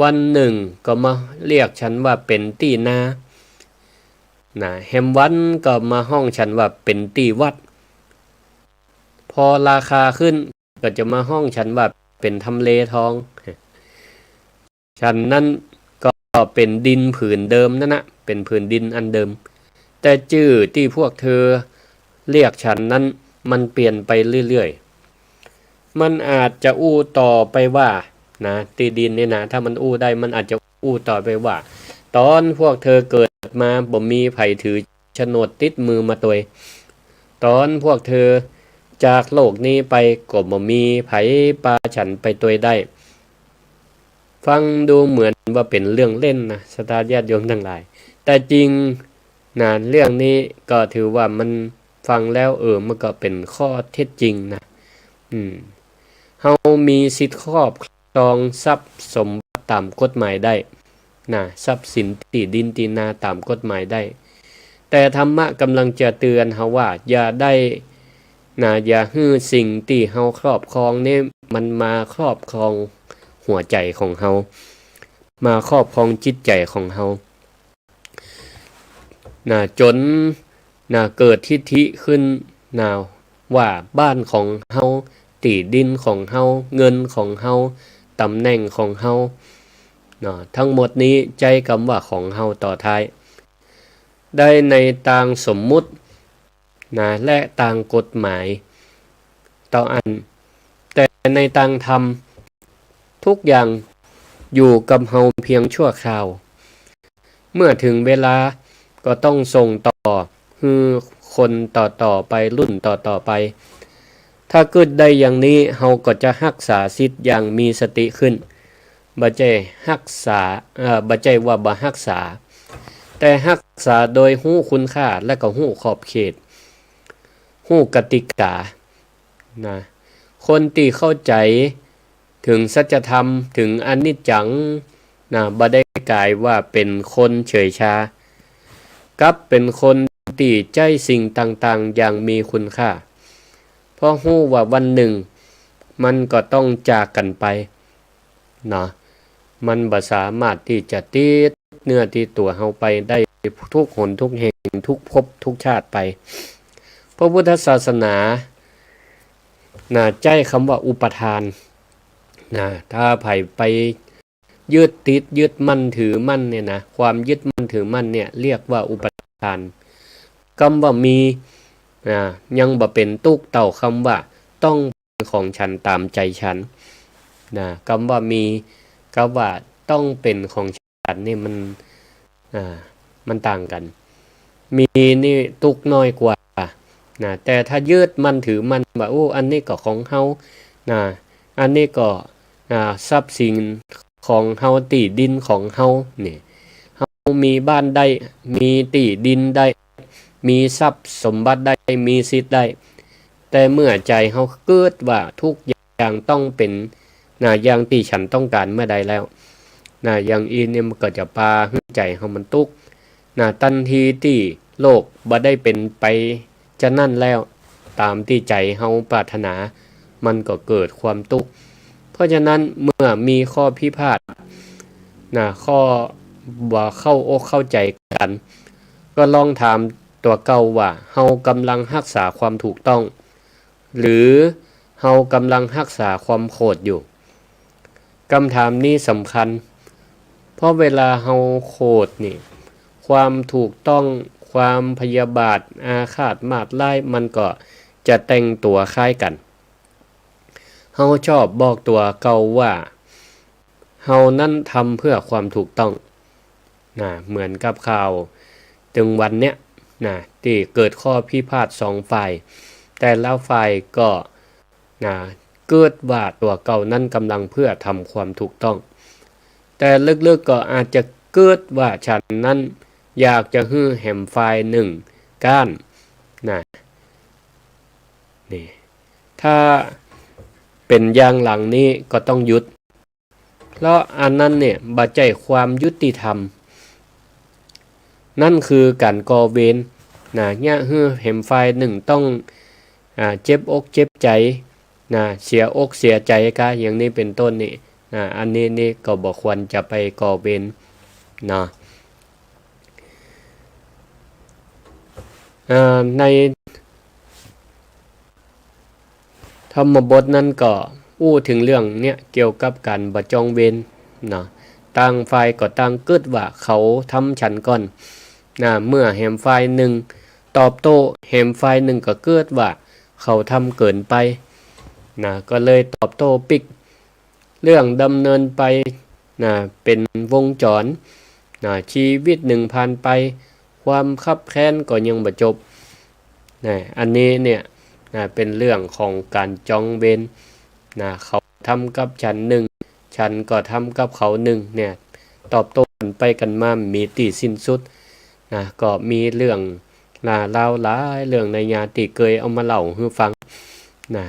วันหนึ่งก็มาเรียกฉันว่าเป๋นตี้นา นะ แหมวันก็มาฮ้องฉันว่าเป๋นตี้วัด พอราคาขึ้นก็จะมาฮ้องฉันว่าเป๋นทำเลทอง ฉันนั้นก็เป๋นดินผืนเดิมนั่นนะ เป๋นผืนดินอันเดิม แต่จื้อตี้พวกเธอเรียกฉันนั้นมันเปลี่ยนไปเรื่อยๆ มันอาจจะอู้ต่อไปว่า นะ ตี้ดินนี่นะ ถ้ามันอู้ได้ มันอาจจะอู้ต่อไปว่า ต๋อนพวกเธอเกิดมาบ่มีใผถือโฉนดติดมือมาตวย ต๋อนพวกเธอจากโลกนี้ไปก็บ่มีใผปาฉันไปตวยได้ ฟังดูเหมือนว่าเป๋นเรื่องเล่นนะ ศรัทธาญาติโยมตังหลาย แต่จริงนะ เรื่องนี้ก็ถือว่ามันฟังแล้ว เออ มันก็เป๋นข้อเท็จจริงนะ อืม เฮามีสิทธิ์ครอบครองทรัพย์สมบัติต๋ามกฎหมายได้ นะ ทรัพย์สินตี้ดินตี้นาต๋ามกฎหมายได้ แต่ธรรมะกำลังจะเตือนเฮาว่า อย่าได้ นะ อย่าหื้อสิ่งตี้เฮาครอบครองนี้มันมาครอบครองหัวใจ๋ของเฮา มาครอบครองจิตใจ๋ของเฮา นะ จ๋น นะ เกิดทิฐิขึ้น นะ ว่าบ้านของเฮา ตี้ดินของเฮา เงินของเฮา ต๋ำแหน่งของเฮา เนาะ ตังหมดนี้ใจ๊กำว่าของเฮาต่อท้าย ได้ในตางสมมุติ นะ และตางกฎหมายเต้าอั้น แต่ในตางธรรม ทุกอย่าง อยู่กับเฮาเพียงชั่วคราว เมื่อถึงเวลาก็ต้องส่งต่อหื้อคนต่อๆ ไป รุ่นต่อๆ ไป ถ้ากึ๊ดได้อย่างนี้ เฮาก็จะฮักษาสิทธิ์อย่างมีสติขึ้น บ่ใจ้ฮักษา เอ่อ บ่ใจ้ว่าบ่ฮักษา แต่ฮักษาโดยฮู้คุณค่าและก็ฮู้ขอบเขต ฮู้กติกา นะ คนตี้เข้าใจ๋เถิงสัจธรรม เถิงอนิจจัง นะ บ่ได้ก๋ายว่าเป๋นคนเฉยชา กลับเป๋นคนตี้ใจ๊สิ่งต่างๆ อย่างมีคุณค่า เพราะฮู้ว่าวันนึ่งมันก็ต้องจากกั๋นไป เนาะ มันบ่สามารถตี้จะติดเนื้อติดตั๋วเฮาไปได้ทุกหนทุกแห่ง ทุกภพทุกชาติไป พระพุทธศาสนา นะ ใจ๊กำว่าอุปาทาน นะ ถ้าใผไปยึดติดยึดมั่นถือมั่นเนี่ยนะ ความยึดมั่นถือมั่นเนี่ยเรียกว่าอุปาทาน กำว่ามี นะ ยังบ่เป๋นตุ๊กข์เต้ากำว่าต้อง ของฉันต๋ามใจ๋ฉัน นะ กำว่ามีกับว่าต้องเป๋นของฉันนี่มัน อ่า มันต่างกั๋น มีนี่ตุ๊กข์น้อยกว่า นะ แต่ถ้ายึดมั่นถือมั่นว่า โอ้ อันนี้ก็ของเฮา นะ อันนี้ก็ อ่า ทรัพย์สินของเฮา ตี้ดินของเฮา นี่ เฮามีบ้านได้ มีตี้ดินได้ มีทรัพย์สมบัติได้ มีสิทธิ์ได้ แต่เมื่อใจ๋เฮากึ๊ดว่าทุกอย่างต้องเป๋น นะ อย่างตี้ฉันต้องก๋านเมื่อใดแล้ว นะ อย่างอี้นี่มันก็จะปาหื้อใจ๋เฮามันตุ๊กข์ นะ ตันทีตี้โลกบ่ได้เป๋นไปจานั้นแล้ว ต๋ามตี้ใจ๋เฮาปรารถนา มันก็เกิดความตุ๊กข์ เพราะฉะนั้นเมื่อมีข้อพิพาท นะ ข้อบ่เข้าอกเข้าใจ๋กั๋น ก็ลองถามตั๋วเก่าว่า เฮากำลังฮักษาความถูกต้อง หรือเฮากำลังฮักษาความโขดอยู่ กำถามนี้สำคัญ เพราะเวลาเฮาโขดนี่ ความถูกต้อง ความพยาบาท อาฆาตมาดร้าย มันก็จะแต่งตั๋วคล้ายกั๋น เฮาชอบบอกตั๋วเก่าว่า เฮานั้นทำเพื่อความถูกต้อง นะ เหมือนกับข่าวตึงวันเนี้ย นะ ตี้เกิดข้อพิพาทสองฝ่าย แต่ละฝ่ายก็ นะ กึ๊ดว่าตั๋วเก่านั้นกำลังเพื่อทำความถูกต้อง แต่ลึกๆ ก็อาจจะกึ๊ดว่าฉันนั้นอยากจะหื้อแหมฝ่ายนึ่งก๊าน นะ นี่ ถ้าเป๋นอย่างหลังนี้ก็ต้องหยุด เพราะอันนั้นเนี่ยบ่ใจ้ความยุติธรรม นั่นคือก๋านก่อเวร นะ เยียะหื้อแหมฝ่ายนึ่งต้อง อ่า เจ็บอกเจ็บใจ๋ นะ เสียอกเสียใจ๋กา อย่างนี้เป๋นต้นนี่ นะ อันนี้นี่ก็บ่ควรจะไปก่อเวร เนาะ อ่า ใน ธรรมบทนั้นก็อู้เถิงเรื่องเนี้ย เกี่ยวกับก๋านบ่จองเวรเนาะ ต่างฝ่ายก็ต่างกึ๊ดว่าเขาทำฉันก่อน นะ เมื่อแหมฝ่ายนึ่งตอบโต้ แหมฝ่ายนึ่งก็กึ๊ดว่าเขาทำเกินไป นะ ก็เลยตอบโต้ปิ๊ก เรื่องดำเนินไป นะ เป๋นวงจร นะ ชีวิตนึ่งผ่านไป ความคับแค้นก็ยังบ่จบ นะ อันนี้เนี่ย นะ เป๋นเรื่องของก๋านจองเวร นะ เขาทำกับฉันนึ่ง ฉันก็ทำกับเขานึ่ง เนี่ย ตอบโต้กั๋นไปกั๋นมา บ่มีตี้สิ้นสุด นะ ก็มีเรื่อง นะ ราวหลายเรื่องในยาตี้เกยเอามาเล่าหื้อฟัง นะ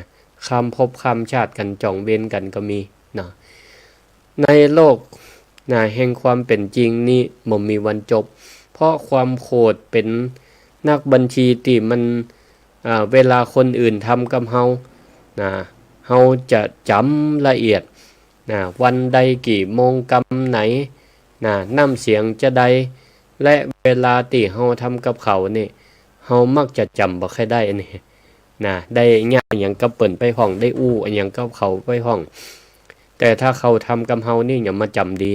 ข้ามภพข้ามชาติกั๋น จองเวรกั๋นก็มี นะ ในโลก นะ แห่งความเป๋นจริงนี้บ่มีวันจบ เพราะความโขดเป๋นนักบัญชีตี้มัน อ่า เวลาคนอื่นทำกับเฮา นะ เฮาจะจ๋ำละเอียด นะ วันใดกี่โมงกำไหน นะ น้ำเสียงจาใด และเวลาตี้เฮาทำกับเขานี่ เฮามักจะจ๋ำบ่ค่อยได้อันนี้ นะ ได้เยียะอะหยังกับเปิ้นไปพ่อง ได้อู้อะหยังกับเขาไปพ่อง แต่ถ้าเขาทำกับเฮานี่ อย่ามาจ๋ำดี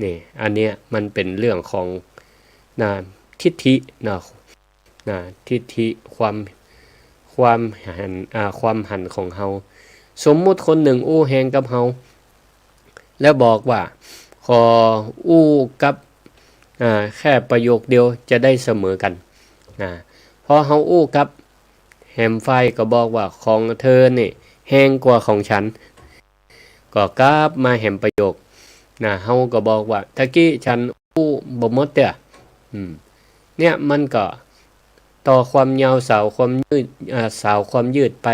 นี่ อันเนี้ยมันเป๋นเรื่องของ นะ ทิฏฐินะ นะ ทิฏฐิ ความ ความหัน อ่า ความหันของเฮา สมมุติคนนึ่งอู้แฮงกับเฮา แล้วบอกว่า ขออู้กับ อ่า แค่ประโยคเดียวจะได้เสมอกั๋น อ่า พอเฮาอู้กับ แหมฝ่ายก็บอกว่า ของเธอนี่แฮงกว่าของฉัน ก็กลับมาแหมประโยค นะ เฮาก็บอกว่า ตะกี้ฉันอู้บ่หมดเตื้อ อืม เนี่ยมันก็ต่อความยาวสาวความยืด อ่า สาวความยืดไป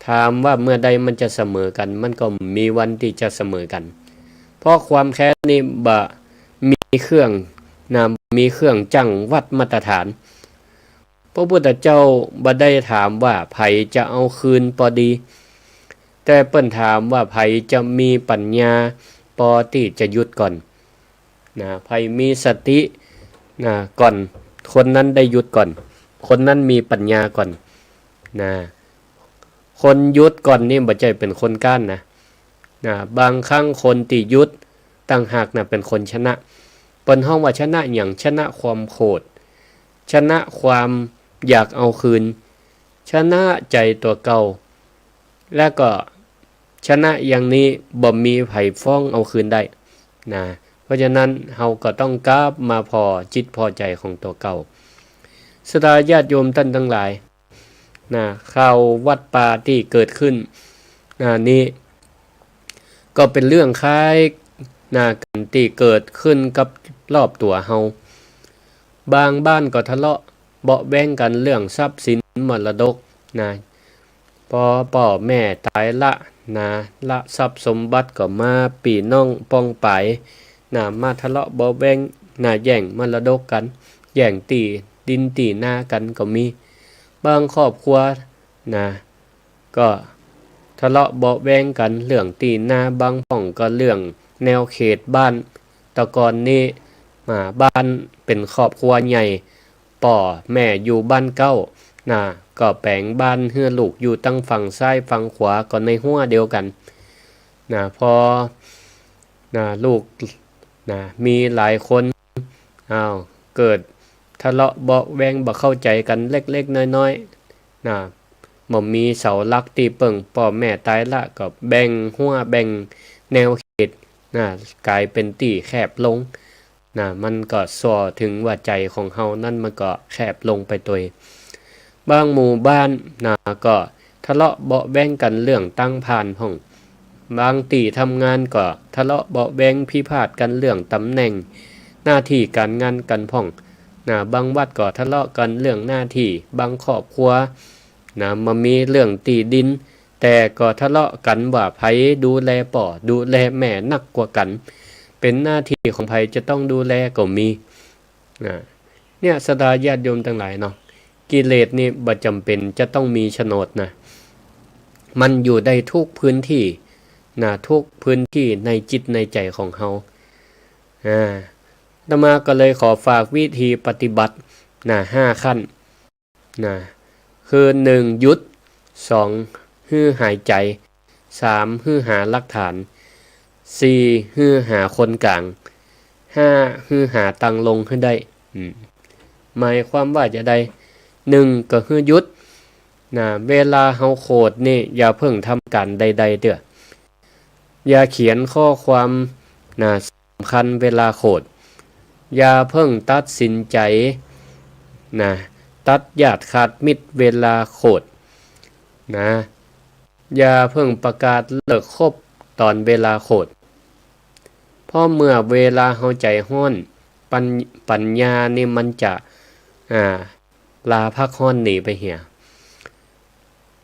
ถามว่าเมื่อใดมันจะเสมอกั๋น มันก็บ่มีวันตี้จะเสมอกั๋น เพราะความแค้นนี่บ่มีเครื่อง นะ บ่มีเครื่องจั่งวัดมาตรฐาน พระพุทธเจ้าบ่ได้ถามว่าใผจะเอาคืนปอดี แต่เปิ้นถามว่าใผจะมีปัญญาปอตี้จะหยุดก่อน นะ ใผมีสติ นะ ก่อน คนนั้นได้หยุดก่อน คนนั้นมีปัญญาก่อน นะ คนหยุดก่อนนี่บ่ใจ้เป๋นคนก๊านนะ นะ บางครั้งคนตี้หยุดต่างหากนะเป๋นคนชนะ เปิ้นฮ้องว่าชนะหยัง ชนะความโขด ชนะความอยากเอาคืน ชนะใจ๋ตั๋วเก่า แล้วก็ชนะอย่างนี้บ่มีใผฟ้องเอาคืนได้ นะ เพราะฉะนั้นเฮาก็ต้องกลับมาผ่อจิตผ่อใจ๋ของตั๋วเก่า ศรัทธาญาติโยมต้านตังหลาย นะ ข่าววัตตะตี้เกิดขึ้น นะ นี้ ก็เป๋นเรื่องคล้าย นะ กั๋นตี้เกิดขึ้นกับรอบตั๋วเฮา บางบ้านก็ทะเลาะเบาะแว้งกั๋นเรื่องทรัพย์สินมรดก นะ ปอป้อแม่ต๋ายละ นะ ละทรัพย์สมบัติก็มาปี้น้องป้องป๋าย นะ มาทะเลาะเบาะแว้ง นะ แย่งมรดกกั๋น แย่งตี้ดินตี้นากั๋นก็มี บางครอบครัว นะ ก็ทะเลาะเบาะแว้งกั๋นเรื่องตี้นา บางพ่องก็เรื่องแนวเขตบ้าน แต่ก่อนนี้ อ่า บ้านเป๋นครอบครัวใหญ่ ป้อแม่อยู่บ้านเก๊า นะ ก็แป๋งบ้านหื้อลูกอยู่ตังฝั่งซ้ายฝั่งขวา ก็ในฮั้วเดียวกั๋น นะ พอ นะ ลูก นะ มีหลายคน อ้าว เกิดทะเลาะเบาะแว้งบ่เข้าใจ๋กั๋นเล็กๆ น้อยๆ นะ บ่มีเสาหลักตี้เปิ้ง ป้อแม่ต๋ายละ ก็แบ่งฮั้วแบ่งแนวเขต นะ ก๋ายเป๋นตี้แคบลง นะ มันก็ส่อเถิงว่าใจ๋ของเฮานั้นมันก็แคบลงไปตวย บางหมู่บ้าน นะ ก็ทะเลาะเบาะแว้งกั๋นเรื่องตังผ่านพ่อง บางตี้ทำงานก็ทะเลาะเบาะแว้งพิพาทกั๋นเรื่องต๋ำแหน่งหน้าตี้ก๋านงานกั๋นพ่อง นะ บางวัดก็ทะเลาะกั๋นเรื่องหน้าตี้ บางครอบครัว นะ บ่มีเรื่องตี้ดิน แต่ก็ทะเลาะกั๋นว่าใผดูแลป้อดูแลแม่นักกว่ากั๋น เป๋นหน้าตี้ของใผจะต้องดูแลก็มี นะ เนี่ย ศรัทธาญาติโยมตังหลายเนาะ กิเลสนี่บ่จ๋ำเป๋นจะต้องมีโฉนดนะ มันอยู่ได้ทุกพื้นตี้ นะ ทุกพื้นตี้ในจิตในใจ๋ของเฮา อ่า อาตมาก็เลยขอฝากวิธีปฏิบัติ นะ ห้าขั้น นะ คือ หนึ่ง หยุด สอง หื้อหายใจ๋ สาม หื้อหาหลักฐาน สี่ หื้อหาคนก๋าง ห้า หื้อหาตางลงหื้อได้ อืม หมายความว่าจาใด หนึ่ง ก็คือหยุด นะ เวลาเฮาโขดนี่ อย่าเพิ่งทำก๋านใดๆ เตื้อ อย่าเขียนข้อความ นะ สำคัญเวลาโขด อย่าเพิ่งตัดสินใจ๋ นะ ตัดญาติขาดมิตรเวลาโขด นะ อย่าเพิ่งประกาศเลิกคบต๋อนเวลาโขด เพราะเมื่อเวลาเฮาใจ๋ฮ้อน ปัญ- ปัญญานี่มันจะ อ่า ลาพักฮ้อนหนีไปเหีย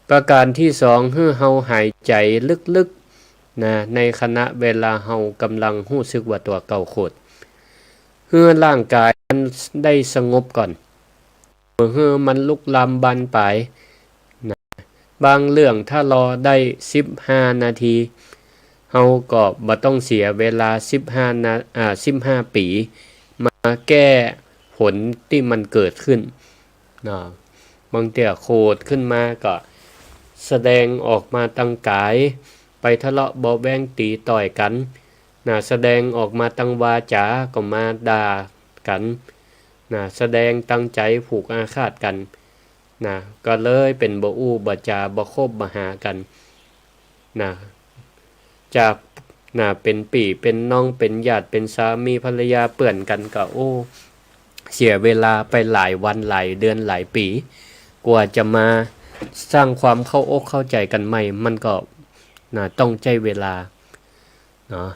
ประก๋านตี้สอง หื้อเฮาหายใจ๋ลึกๆ นะ ในขณะเวลาเฮากำลังฮู้สึกว่าตั๋วเก่าโขด หื้อร่างก๋ายมันได้สงบก่อน บ่หื้อมันลุกลามบานปลาย นะ บางเรื่องถ้ารอได้สิบห้านาที เฮาก็บ่ต้องเสียเวลาสิบห้านา- อ่า สิบห้าปี๋ มาแก้ผลตี้มันเกิดขึ้น เนาะ บางเตื้อโขดขึ้นมาก็แสดงออกมาตางก๋าย ไปทะเลาะเบาะแว้งตี๋ต่อยกั๋น นะ แสดงออกมาตางวาจา ก็มาด่ากั๋น นะ แสดงตางใจ๋ผูกอาฆาตกั๋น นะ ก็เลยเป๋นบ่อู้บ่จ๋า บ่คบบ่หากั๋น นะ จาก นะ เป๋นปี้เป๋นน้อง เป๋นญาติ เป๋นสามีภรรยาเปื้อนกั๋นก็ โอ้ เสียเวลาไปหลายวันหลายเดือนหลายปี๋ กว่าจะมาสร้างความเข้าอกเข้าใจ๋กั๋นใหม่ มันก็ นะ ต้องใจ๊เวลา เนาะ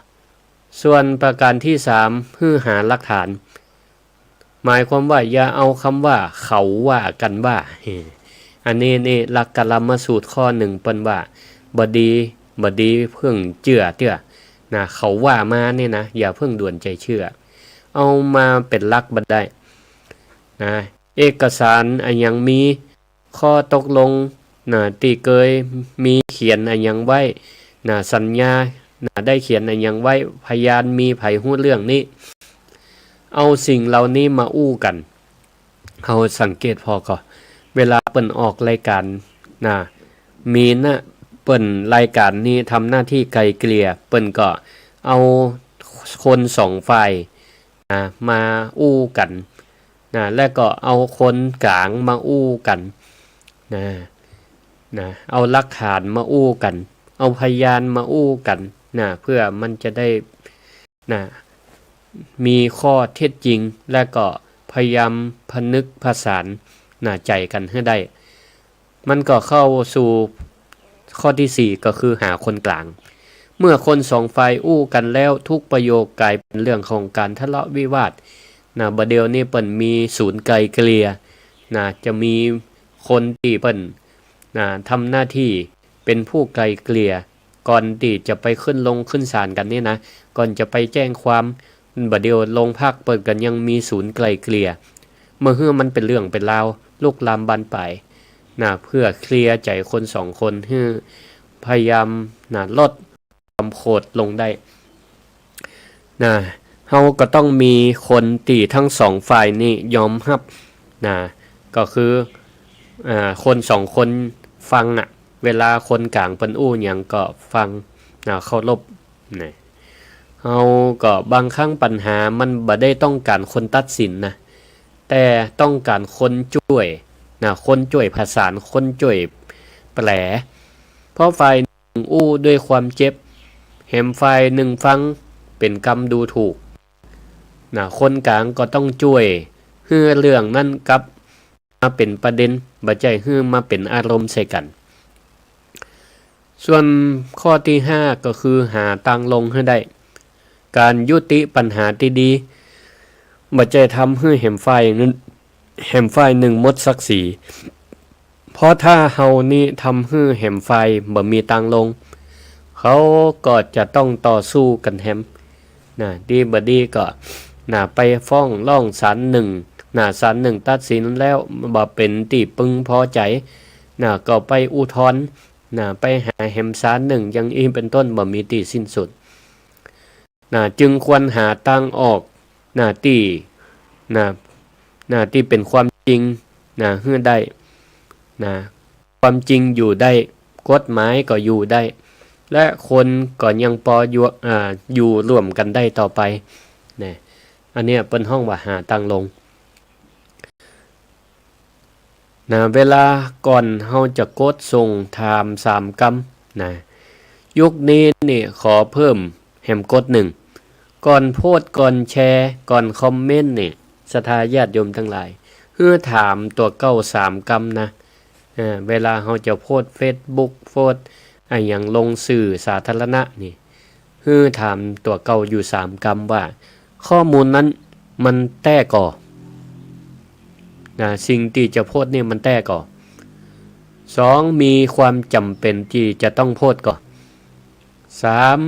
ส่วนประก๋านตี้สาม หื้อหาหลักฐาน หมายความว่าอย่าเอากำว่า เขาว่ากั๋นว่า อันนี้นี่หลักกลามสูตรข้อนึ่งเปิ้นว่า บ่ดี บ่ดีเพิ่งเจื้อเตื้อ นะ เขาว่ามานี่นะ อย่าเพิ่งด่วนใจ๋เจื้อ เอามาเป๋นหลักบ่ได้ นะ เอกสารอะหยังมี ข้อตกลง นะ ตี้เกยมีเขียนอะหยังไว้ นะ สัญญา นะ ได้เขียนอะหยังไว้ พยานมีใผฮู้เรื่องนี้ เอาสิ่งเหล่านี้มาอู้กั๋น เฮาสังเกตผ่อก่อ เวลาเปิ้นออกรายก๋าน นะ มีนะ เปิ้นรายก๋านนี้ทำหน้าตี้ไกล่เกลี่ย เปิ้นก็เอาคนสองฝ่าย นะ มาอู้กั๋น นะ และก็เอาคนก๋างมาอู้กั๋น นะ นะ เอาหลักฐานมาอู้กั๋น เอาพยานมาอู้กั๋น นะ เพื่อมันจะได้ นะ มีข้อเท็จจริง และก็พยายามผนึกผสาน นะ ใจ๋กั๋นหื้อได้ มันก็เข้าสู่ข้อตี้สี่ ก็คือหาคนก๋าง เมื่อคนสองฝ่ายอู้กั๋นแล้ว ทุกประโยคก๋ายเป๋นเรื่องของก๋านทะเลาะวิวาท นะ บ่าเดี่ยวนี้เปิ้นมีศูนย์ไกล่เกลี่ย นะ จะมีคนตี้เปิ้น นะ ทำหน้าตี้เป๋นผู้ไกล่เกลี่ย ก่อนตี้จะไปขึ้นลงขึ้นศาลกั๋นนี่นะ ก่อนจะไปแจ้งความ บ่าเดี่ยวโรงพักเปิ้นก็ยังมีศูนย์ไกล่เกลี่ย เมื่อหื้อมันเป๋นเรื่องเป๋นราว ลุกลามบานปลาย นะ เพื่อเคลียร์ใจ๋คนสองคน หื้อพยายาม นะ ลดความโขดลงได้ นะ เฮาก็ต้องมีคนตี้ทั้งสองฝ่ายนี่ยอมฮับ นะ ก็คือ อ่า คนสองคนฟังอะ เวลาคนก๋างเปิ้นอู้หยังก็ฟัง นะ เคารพ นะ เฮาก็บางครั้งปัญหามันบ่ได้ต้องก๋านคนตัดสินนะ แต่ต้องก๋านคนจ้วย นะ คนจ้วยผสาน คนจ้วยแปล เพราะฝ่ายหนึ่งอู้ด้วยความเจ็บ แหมฝ่ายหนึ่งฟังเป๋นกำดูถูก นะ คนก๋างก็ต้องจ้วยหื้อเรื่องนั้นกลับมาเป๋นประเด็น บ่ใจ้หื้อมาเป๋นอารมณ์ใส่กั๋น ส่วนข้อตี้ห้า ก็คือหาตางลงหื้อได้ ก๋านยุติปัญหาตี้ดี บ่ใจ้ทำหื้อแหมฝ่ายนึ่ง แหมฝ่ายนึ่งหมดศักดิ์ศรี เพราะถ้าเฮานี้ทำหื้อแหมฝ่ายบ่มีตางลง เขาก็จะต้องต่อสู้กั๋นแหม นะ ดีบ่ดีก็ นะ ไปฟ้องร้องศาลนึ่ง นะ ศาลนึ่งตัดสินแล้วบ่เป๋นตี้พึงพอใจ๋ นะ ก็ไปอุทธรณ์ นะ ไปหาแหมศาลนึ่ง อย่างอี้เป๋นต้น บ่มีตี้สิ้นสุด นะ จึงควรหาตางออก นะ ตี้ นะ นะ ตี้เป๋นความจริง นะ หื้อได้ นะ ความจริงอยู่ได้ กฎหมายก็อยู่ได้ และคนก็ยังปออยู่ อ่า อยู่ร่วมกั๋นได้ต่อไป นะ อันเนี้ยเปิ้นฮ้องว่าหาตางลง นะ เวลาก่อนเฮาจะกดส่งถามสามกำ นะ ยุคนี้นี่ขอเพิ่มแหมกฎนึ่ง ก่อนโพสต์ ก่อนแชร์ ก่อนคอมเมนต์นี่ ศรัทธาญาติโยมตังหลาย หื้อถามตั๋วเก่าสามกำนะ เออ เวลาเฮาจะโพสต์เฟซบุ๊ก โพสต์อะหยังลงสื่อสาธารณะนี่ หื้อถามตั๋วเก่าอยู่สามกำว่า ข้อมูลนั้นมันแต๊ก่อ นะ สิ่งตี้จะโพสต์นี่มันแต๊ก่อ สอง มีความจ๋ำเป๋นตี้จะต้องโพสต์ก่อ สาม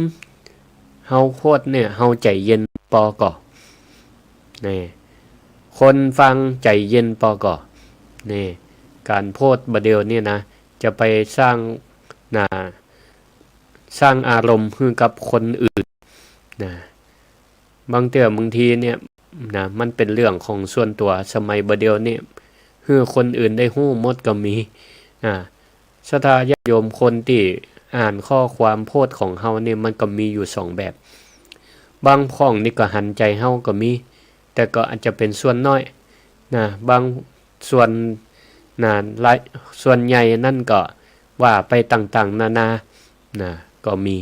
เฮาโพสต์เนี่ย เฮาใจ๋เย็นปอก่อ นี่ คนฟังใจ๋เย็นปอก่อ นี่ ก๋านโพสต์บ่าเดี่ยวนี้นะ จะไปสร้าง นะ สร้างอารมณ์หื้อกับคนอื่น นะ บางเตื้อบางทีเนี่ย นะ มันเป๋นเรื่องของส่วนตั๋ว สมัยบ่าเดี่ยวนี้ หื้อคนอื่นได้ฮู้หมดก็มี อ่า ศรัทธาญาติโยมคนตี้อ่านข้อความโพสต์ของเฮานี่ มันก็มีอยู่สองแบบ บางพ่องนี่ก็หันใจ๋เฮาก็มี แต่ก็อาจจะเป๋นส่วนน้อย นะ บางส่วน นะ หลาย ส่วนใหญ่นั้นก็ว่าไปต่างๆ นานา นะ ก็มี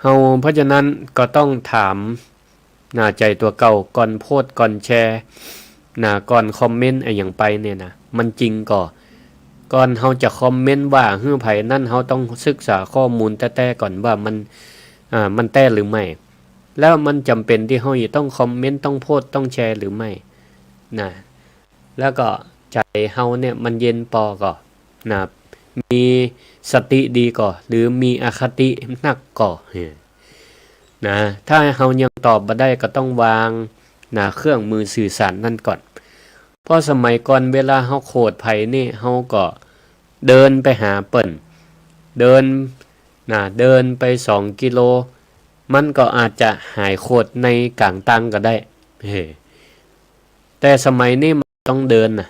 เฮา เพราะฉะนั้นก็ต้องถาม นะ ใจ๋ตั๋วเก่า ก่อนโพสต์ ก่อนแชร์ นะ ก่อนคอมเมนต์อะหยังไปเนี่ยนะ มันจริงก่อ ก่อนเฮาจะคอมเมนต์ว่าหื้อใผนั้น เฮาต้องศึกษาข้อมูลแต๊ๆ ก่อนว่ามัน อ่า มันแต๊หรือไม่ แล้วมันจ๋ำเป๋นตี้เฮาจะต้องคอมเมนต์ ต้องโพสต์ ต้องแชร์หรือไม่ นะ แล้วก็ใจ๋เฮาเนี่ยมันเย็นปอก่อ นะ มีสติดีก่อ หรือมีอคตินักก่อ นะ ถ้าเฮายังตอบบ่ได้ก็ต้องวาง นะ เครื่องมือสื่อสารนั้นก่อน เพราะสมัยก่อนเวลาเฮาโขดใผนี่ เฮาก็เดินไปหาเปิ้น เดิน นะ เดินไปสองกิโล มันก็อาจจะหายโขดในก๋างตางก็ได้ เฮ้ แต่สมัยนี้มันต้องเดินนะ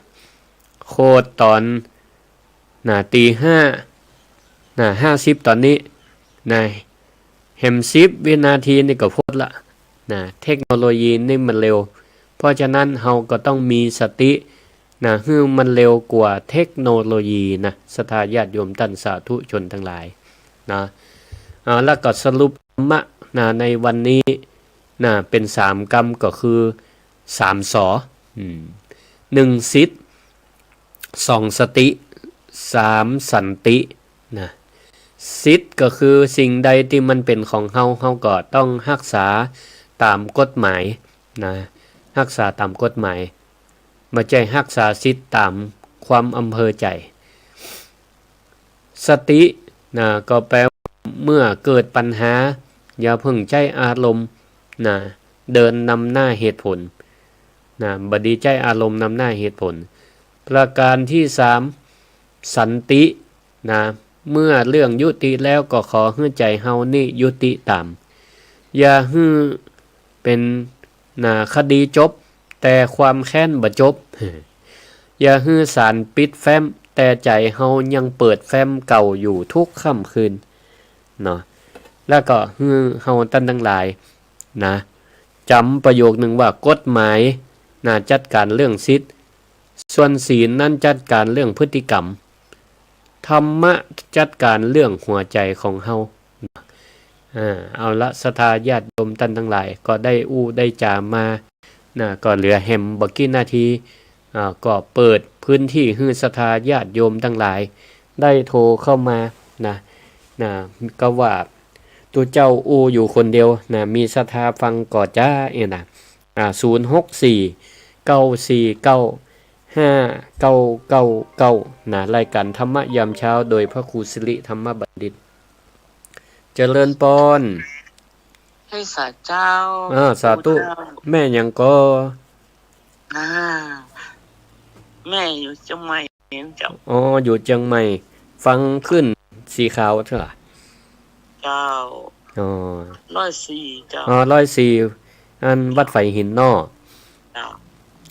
โขดต๋อน นะ ตีห้า นะ ห้าสิบต๋อนนี้ นะ แหมสิบวินาทีนี่ก็โพสต์ละ นะ เทคโนโลยีนี่มันเร็ว เพราะฉะนั้นเฮาก็ต้องมีสติ นะ หื้อมันเร็วกว่าเทคโนโลยีนะ ศรัทธาญาติโยมต้านสาธุชนตังหลาย นะ อ่า แล้วก็สรุปธรรมะ นะ ในวันนี้ นะ เป๋นสามกำ ก็คือ สามสอ อืม หนึ่งศีล สองสติ สามสันติ นะ ศีลก็คือสิ่งใดตี้มันเป๋นของเฮา เฮาก็ต้องฮักษาต๋ามกฎหมาย นะ ฮักษาต๋ามกฎหมาย บ่ใจ้ฮักษาศีลต๋ามความอำเภอใจ๋ สติ นะ ก็แปลว่าเมื่อเกิดปัญหา อย่าเพิ่งใจ๊อารมณ์ นะ เดินนำหน้าเหตุผล นะ บ่ดีใจ๊อารมณ์นำหน้าเหตุผล ประการตี้สาม สันติ นะ เมื่อเรื่องยุติแล้วก็ขอหื้อใจ๋เฮานี่ยุติต๋าม อย่าหื้อเป๋น นะ คดีจบ แต่ความแค้นบ่จบ อย่าหื้อศาลปิดแฟ้ม แต่ใจ๋เฮายังเปิดแฟ้มเก่าอยู่ทุกค่ำคืน เนาะ แล้วก็หื้อเฮาต้านตังหลาย นะ จ๋ำประโยคนึ่งว่า กฎหมาย นะ จัดก๋านเรื่องศีล ส่วนศีลนั้นจัดก๋านเรื่องพฤติกรรม ธรรมะจัดก๋านเรื่องหัวใจ๋ของเฮา อ่า เอาละ ศรัทธาญาติโยมต้านตังหลาย ก็ได้อู้ได้จ๋ามา นะ ก็เหลือแหมบ่กี่นาที อ่า ก็เปิดพื้นตี้หื้อศรัทธาญาติโยมตังหลาย ได้โทรเข้ามา นะ นะ ก็ว่าตุ๊เจ้าอู้อยู่คนเดียว นะ มีศรัทธาฟังก่อจ๊า เอ้ยนะ อ่า ศูนย์หกสี่ เก้าสี่เก้า ห้าเก้าเก้าเก้า นะ รายก๋านธรรมะยามเช้า โดยพระครูสิริธรรมบัณฑิต เจริญปอน ให้สาเจ้า อ่า สาธุ เจ้า แม่หยังก่อ อ่า แม่อยู่เจียงใหม่เจ้า อ๋อ อยู่เจียงใหม่ ฟังคลื่นสีขาวเถอะ เจ้า อ๋อ ร้อยสี่เจ้า อ๋อ ร้อยสี่ อันวัดฝายหินเนาะ เจ้า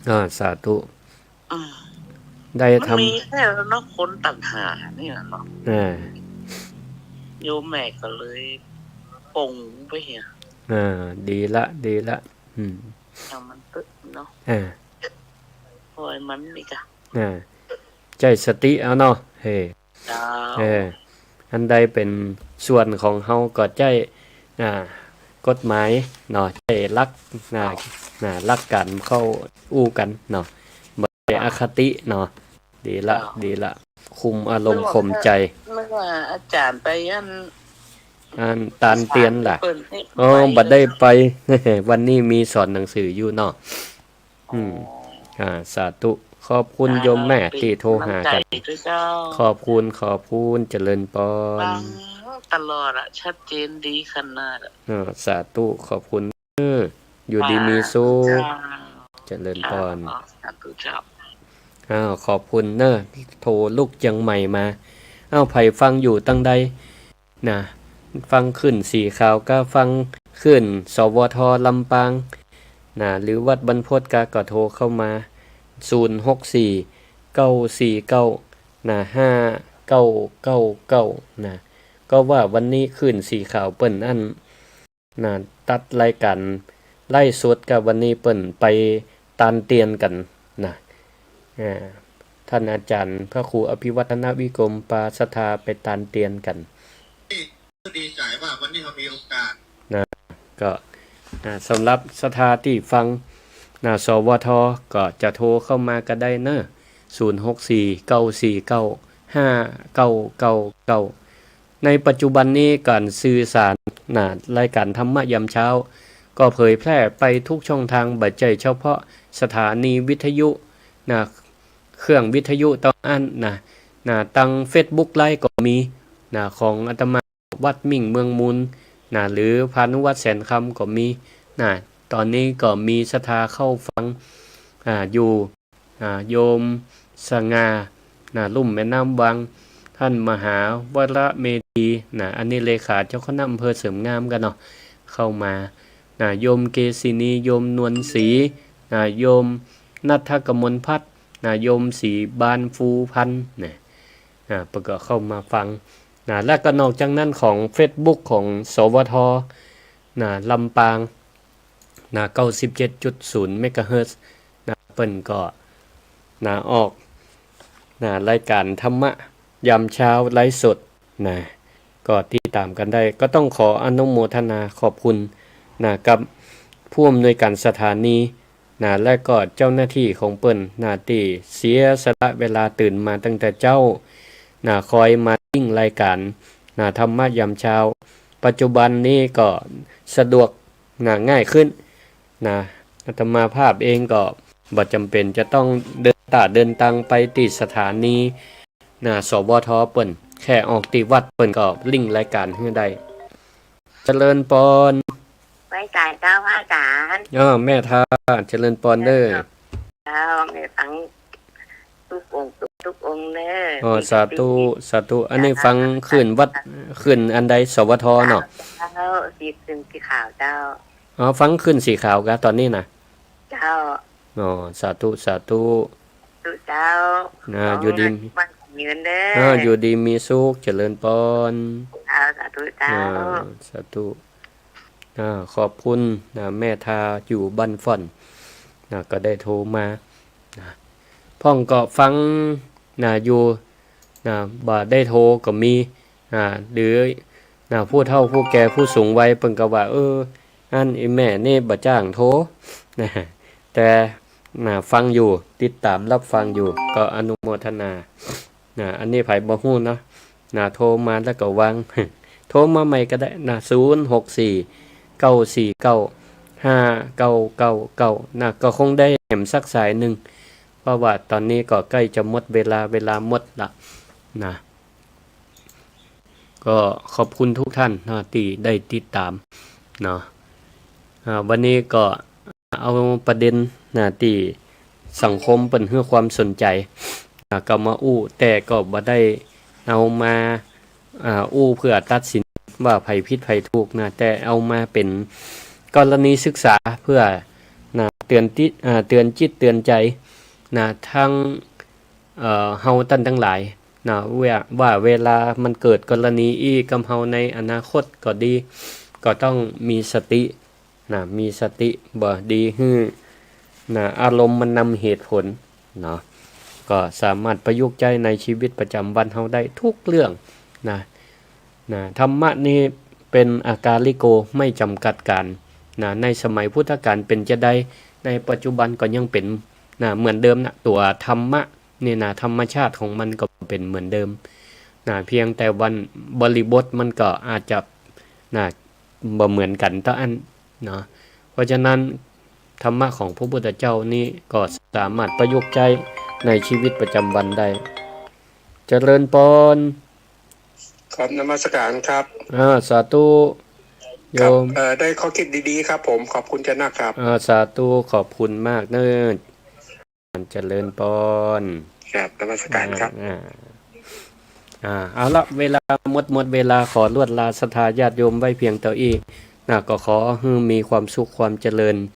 อ่า สาธุ อ่า ได้ทำ มันมีแค่เนาะ คนตัณหานี่แหละเนาะ อ่า โยมแม่ก็เลยปลงไปเหีย อ่า ดีละ ดีละ อืม อย่างมันตึ๊บเนาะ อ่า ปล่อยมันนี่กะ อ่า ใจ๊สติเอาเนาะ เฮ้ เจ้า เออ อันใดเป๋นส่วนของเฮาก็ใจ๊ อ่า กฎหมายเนาะ ใจ๊หลัก อ่า อ่า หลักก๋านเข้าอู้กั๋นเนาะ บ่ใจ้อคติเนาะ ดีละ เจ้า ดีละ คุมอารมณ์ นึกว่า ข่มใจ๋ นึกว่าอาจ๋ารย์ไปอัน อันตานเตียนล่ะ เปิ้นให้ อ๋อ ไป บ่ได้ไป วันนี้มีสอนหนังสืออยู่เนาะ อืม อ๋อ อ่า สาธุ ขอบคุณ อ่า โยมแม่ เป๋น ตี้โทรหากั๋น กำลังใจ๋ด้วยเจ้า ขอบคุณ ขอบคุณ เจริญปอน ฟังตลอดอะ ชัดเจนดีขนาดอะ อ่า สาธุ ขอบคุณ เออ อยู่ดีมีสุข เจ้า เจริญปอน เจ้า สาธุเจ้า อ้าว ขอบคุณเนอะ โทรลุกเจียงใหม่มา อ้าว ใผฟังอยู่ตังใด นะ ฟังคลื่นสีขาวกา ฟังคลื่น สวท ลำปาง นะ หรือวัดบรรพตกา ก็โทรเข้ามา ศูนย์หกสี่ เก้าสี่เก้า นะ ห้าเก้าเก้าเก้า นะ ก็ว่าวันนี้คลื่นสีขาวเปิ้นอั้น นะ ตัดรายก๋านไลฟ์สดกา วันนี้เปิ้นไปตานเตียนกั๋นนะ อ่า ต้านอาจ๋ารย์พระครูอภิวัฒนวิกรมปาศรัทธาไปตานเตียนกั๋น ดีใจ๋ว่าวันนี้เฮามีโอกาส นะ ก็ นะ สำหรับศรัทธาตี้ฟัง นะ สวท ก็จะโทรเข้ามาก็ได้เนอะ ศูนย์ หก สี่ เก้า สี่ เก้า ห้า เก้า เก้า เก้า ในปัจจุบันนี้ก๋านสื่อสาร นะ รายก๋านธรรมะยามเช้า ก็เผยแพร่ไปทุกช่องทาง บ่ใจ้เฉพาะสถานีวิทยุ นะ เครื่องวิทยุเต้าอั้นนะ นะ ตังเฟซบุ๊กไลฟ์ก็มี นะ ของอาตมา วัดมิ่งเมืองมูล นะ หรือพานุวัฒน์แสนคำก็มี นะ ต๋อนนี้ก็มีศรัทธาเข้าฟัง อ่า อยู่ อ่า โยมสง่า นะ ลุ่มแม่น้ำวัง ต้านมหาวรเมธี นะ อันนี้เลขาเจ้าคณะอำเภอเสริมงามกั๋นเนาะ เข้ามา นะ โยมเกษินี โยมนวลศรี นะ โยมณัฐกมลพัฒน์ นะ โยมศรีบานฟูพันธ์ นะ อ่า เปิ้นก็เข้ามาฟัง นะ แล้วก็นอกจากนั้นของเฟซบุ๊กของ สวท นะ ลำปาง นะ เก้าสิบเจ็ดจุดศูนย์เมกะเฮิรตซ์ นะ เปิ้นก็ นะ ออก นะ รายก๋านธรรมะยามเช้าไลฟ์สด นะ ก็ติดต๋ามกั๋นได้ ก็ต้องขออนุโมทนาขอบคุณ นะ กับผู้อำนวยก๋านสถานี นะ และก็เจ้าหน้าตี้ของเปิ้น นะ ตี้เสียสละเวลาตื่นมาตั้งแต่เจ๊า นะ คอยมาลิงก์รายก๋าน นะ ธรรมะยามเช้า ปัจจุบันนี้ก็สะดวก นะ ง่ายขึ้น นะ อาตมาภาพเองก็บ่จ๋ำเป๋นจะต้องเดินต๋าเดินตางไปตี้สถานี นะ สวท เปิ้น แค่ออกตี้วัดเปิ้นก็ลิงก์รายก๋านหื้อได้ เจริญปอน ไหว้สาเจ้าพระอาจารย์ อ้อ แม่ทา เจริญปอนเด้อ เจ้า แม่ฟังทุกองค์ ทุก ทุกองค์เด้อ อ้อ สาธุ สาธุ อันนี้ฟังคลื่นวัด คลื่นอันใด สวท เนาะ เจ้า สี คลื่นสีขาวเจ้า อ๋อ ฟังคลื่นสีขาวกะต๋อนนี้นะ เจ้า อ๋อ สาธุ สาธุ สาธุเจ้า อ่า ของ อยู่ดี บ้านยืนเด้อ อ่า อยู่ดีมีสุข เจริญปอน เจ้า สาธุเจ้า อ่า สาธุ อ่า ขอบคุณ นะ แม่ทาอยู่บ้านฝ่อน นะ ก็ได้โทรมา นะ พ่องก็ฟัง นะ อยู่ นะ บ่ได้โทรก็มี นะ หรือ นะ ผู้เฒ่าผู้แก่ผู้สูงวัยเปิ้นก็ว่า เออ อันอี้แม่นี่บ่จ้างโทร นะ แต่ นะ ฟังอยู่ ติดต๋ามรับฟังอยู่ ก็อนุโมทนา นะ อันนี้ใผบ่ฮู้เนาะ นะ โทรมาแล้วก็วาง โทรมาใหม่ก็ได้นะ ศูนย์ หก สี่ เก้า สี่ เก้า ห้า เก้า เก้า เก้า นะ ก็คงได้แหมสักสายนึ่ง เพราะว่าต๋อนนี้ก็ใก้จะหมดเวลา เวลาหมดละ นะ ก็ขอบคุณทุกท่านนะ ตี้ได้ติดต๋าม เนาะ อ่า วันนี้ก็ เอาประเด็นนะ ตี้สังคมเปิ้นหื้อความสนใจ๋ อ่า ก็มาอู้ แต่ก็บ่ได้เอามา อ่า อู้เพื่อตัดสินว่าใผผิดใผถูกนะ แต่เอามาเป๋นกรณีศึกษาเพื่อ นะ เตือนติ อ่า เตือนจิตเตือนใจ๋ นะ ทั้ง เอ่อ เฮาต้านตังหลาย นะ ว่า ว่าเวลามันเกิดกรณีอี้กับเฮาในอนาคตก็ดี ก็ต้องมีสติ นะ มีสติ บ่ดีหื้อ นะ อารมณ์มันนำเหตุผล เนาะ ก็สามารถประยุกต์ใจ๊ในชีวิตประจ๋ำวันเฮาได้ทุกเรื่อง นะ นะ ธรรมะนี้เป๋นอากาลิโก ไม่จำกัดกาล นะ ในสมัยพุทธกาลเป๋นจาใด ในปัจจุบันก็ยังเป๋น นะ เหมือนเดิมนะ ตั๋วธรรมะนี่นะ ธรรมชาติของมันก็เป๋นเหมือนเดิม นะ เพียงแต่วันบริบทมันก็อาจจะ นะ บ่เหมือนกั๋นเต้าอั้น เนาะ เพราะฉะนั้นธรรมะของพระพุทธเจ้านี้ก็สามารถประยุกต์ใจ๊ในชีวิตประจ๋ำวันได้ เจริญปอน ครับ นมัสการครับ อ่า สาธุ ครับ โยม เอ่อ ได้ข้อคิดดีๆ ครับผม ขอบคุณเจ้านักครับ อ่า สาธุ ขอบคุณมากเนอะ เจริญปอน ครับ นมัสการครับ อ่า อ่า อ่า เอาละ เวลาหมด หมดเวลา ขอลวดลาศรัทธาญาติโยมไว้เพียงเต้าอี้ นะ ก็ขอหื้อมีความสุขความเจริญ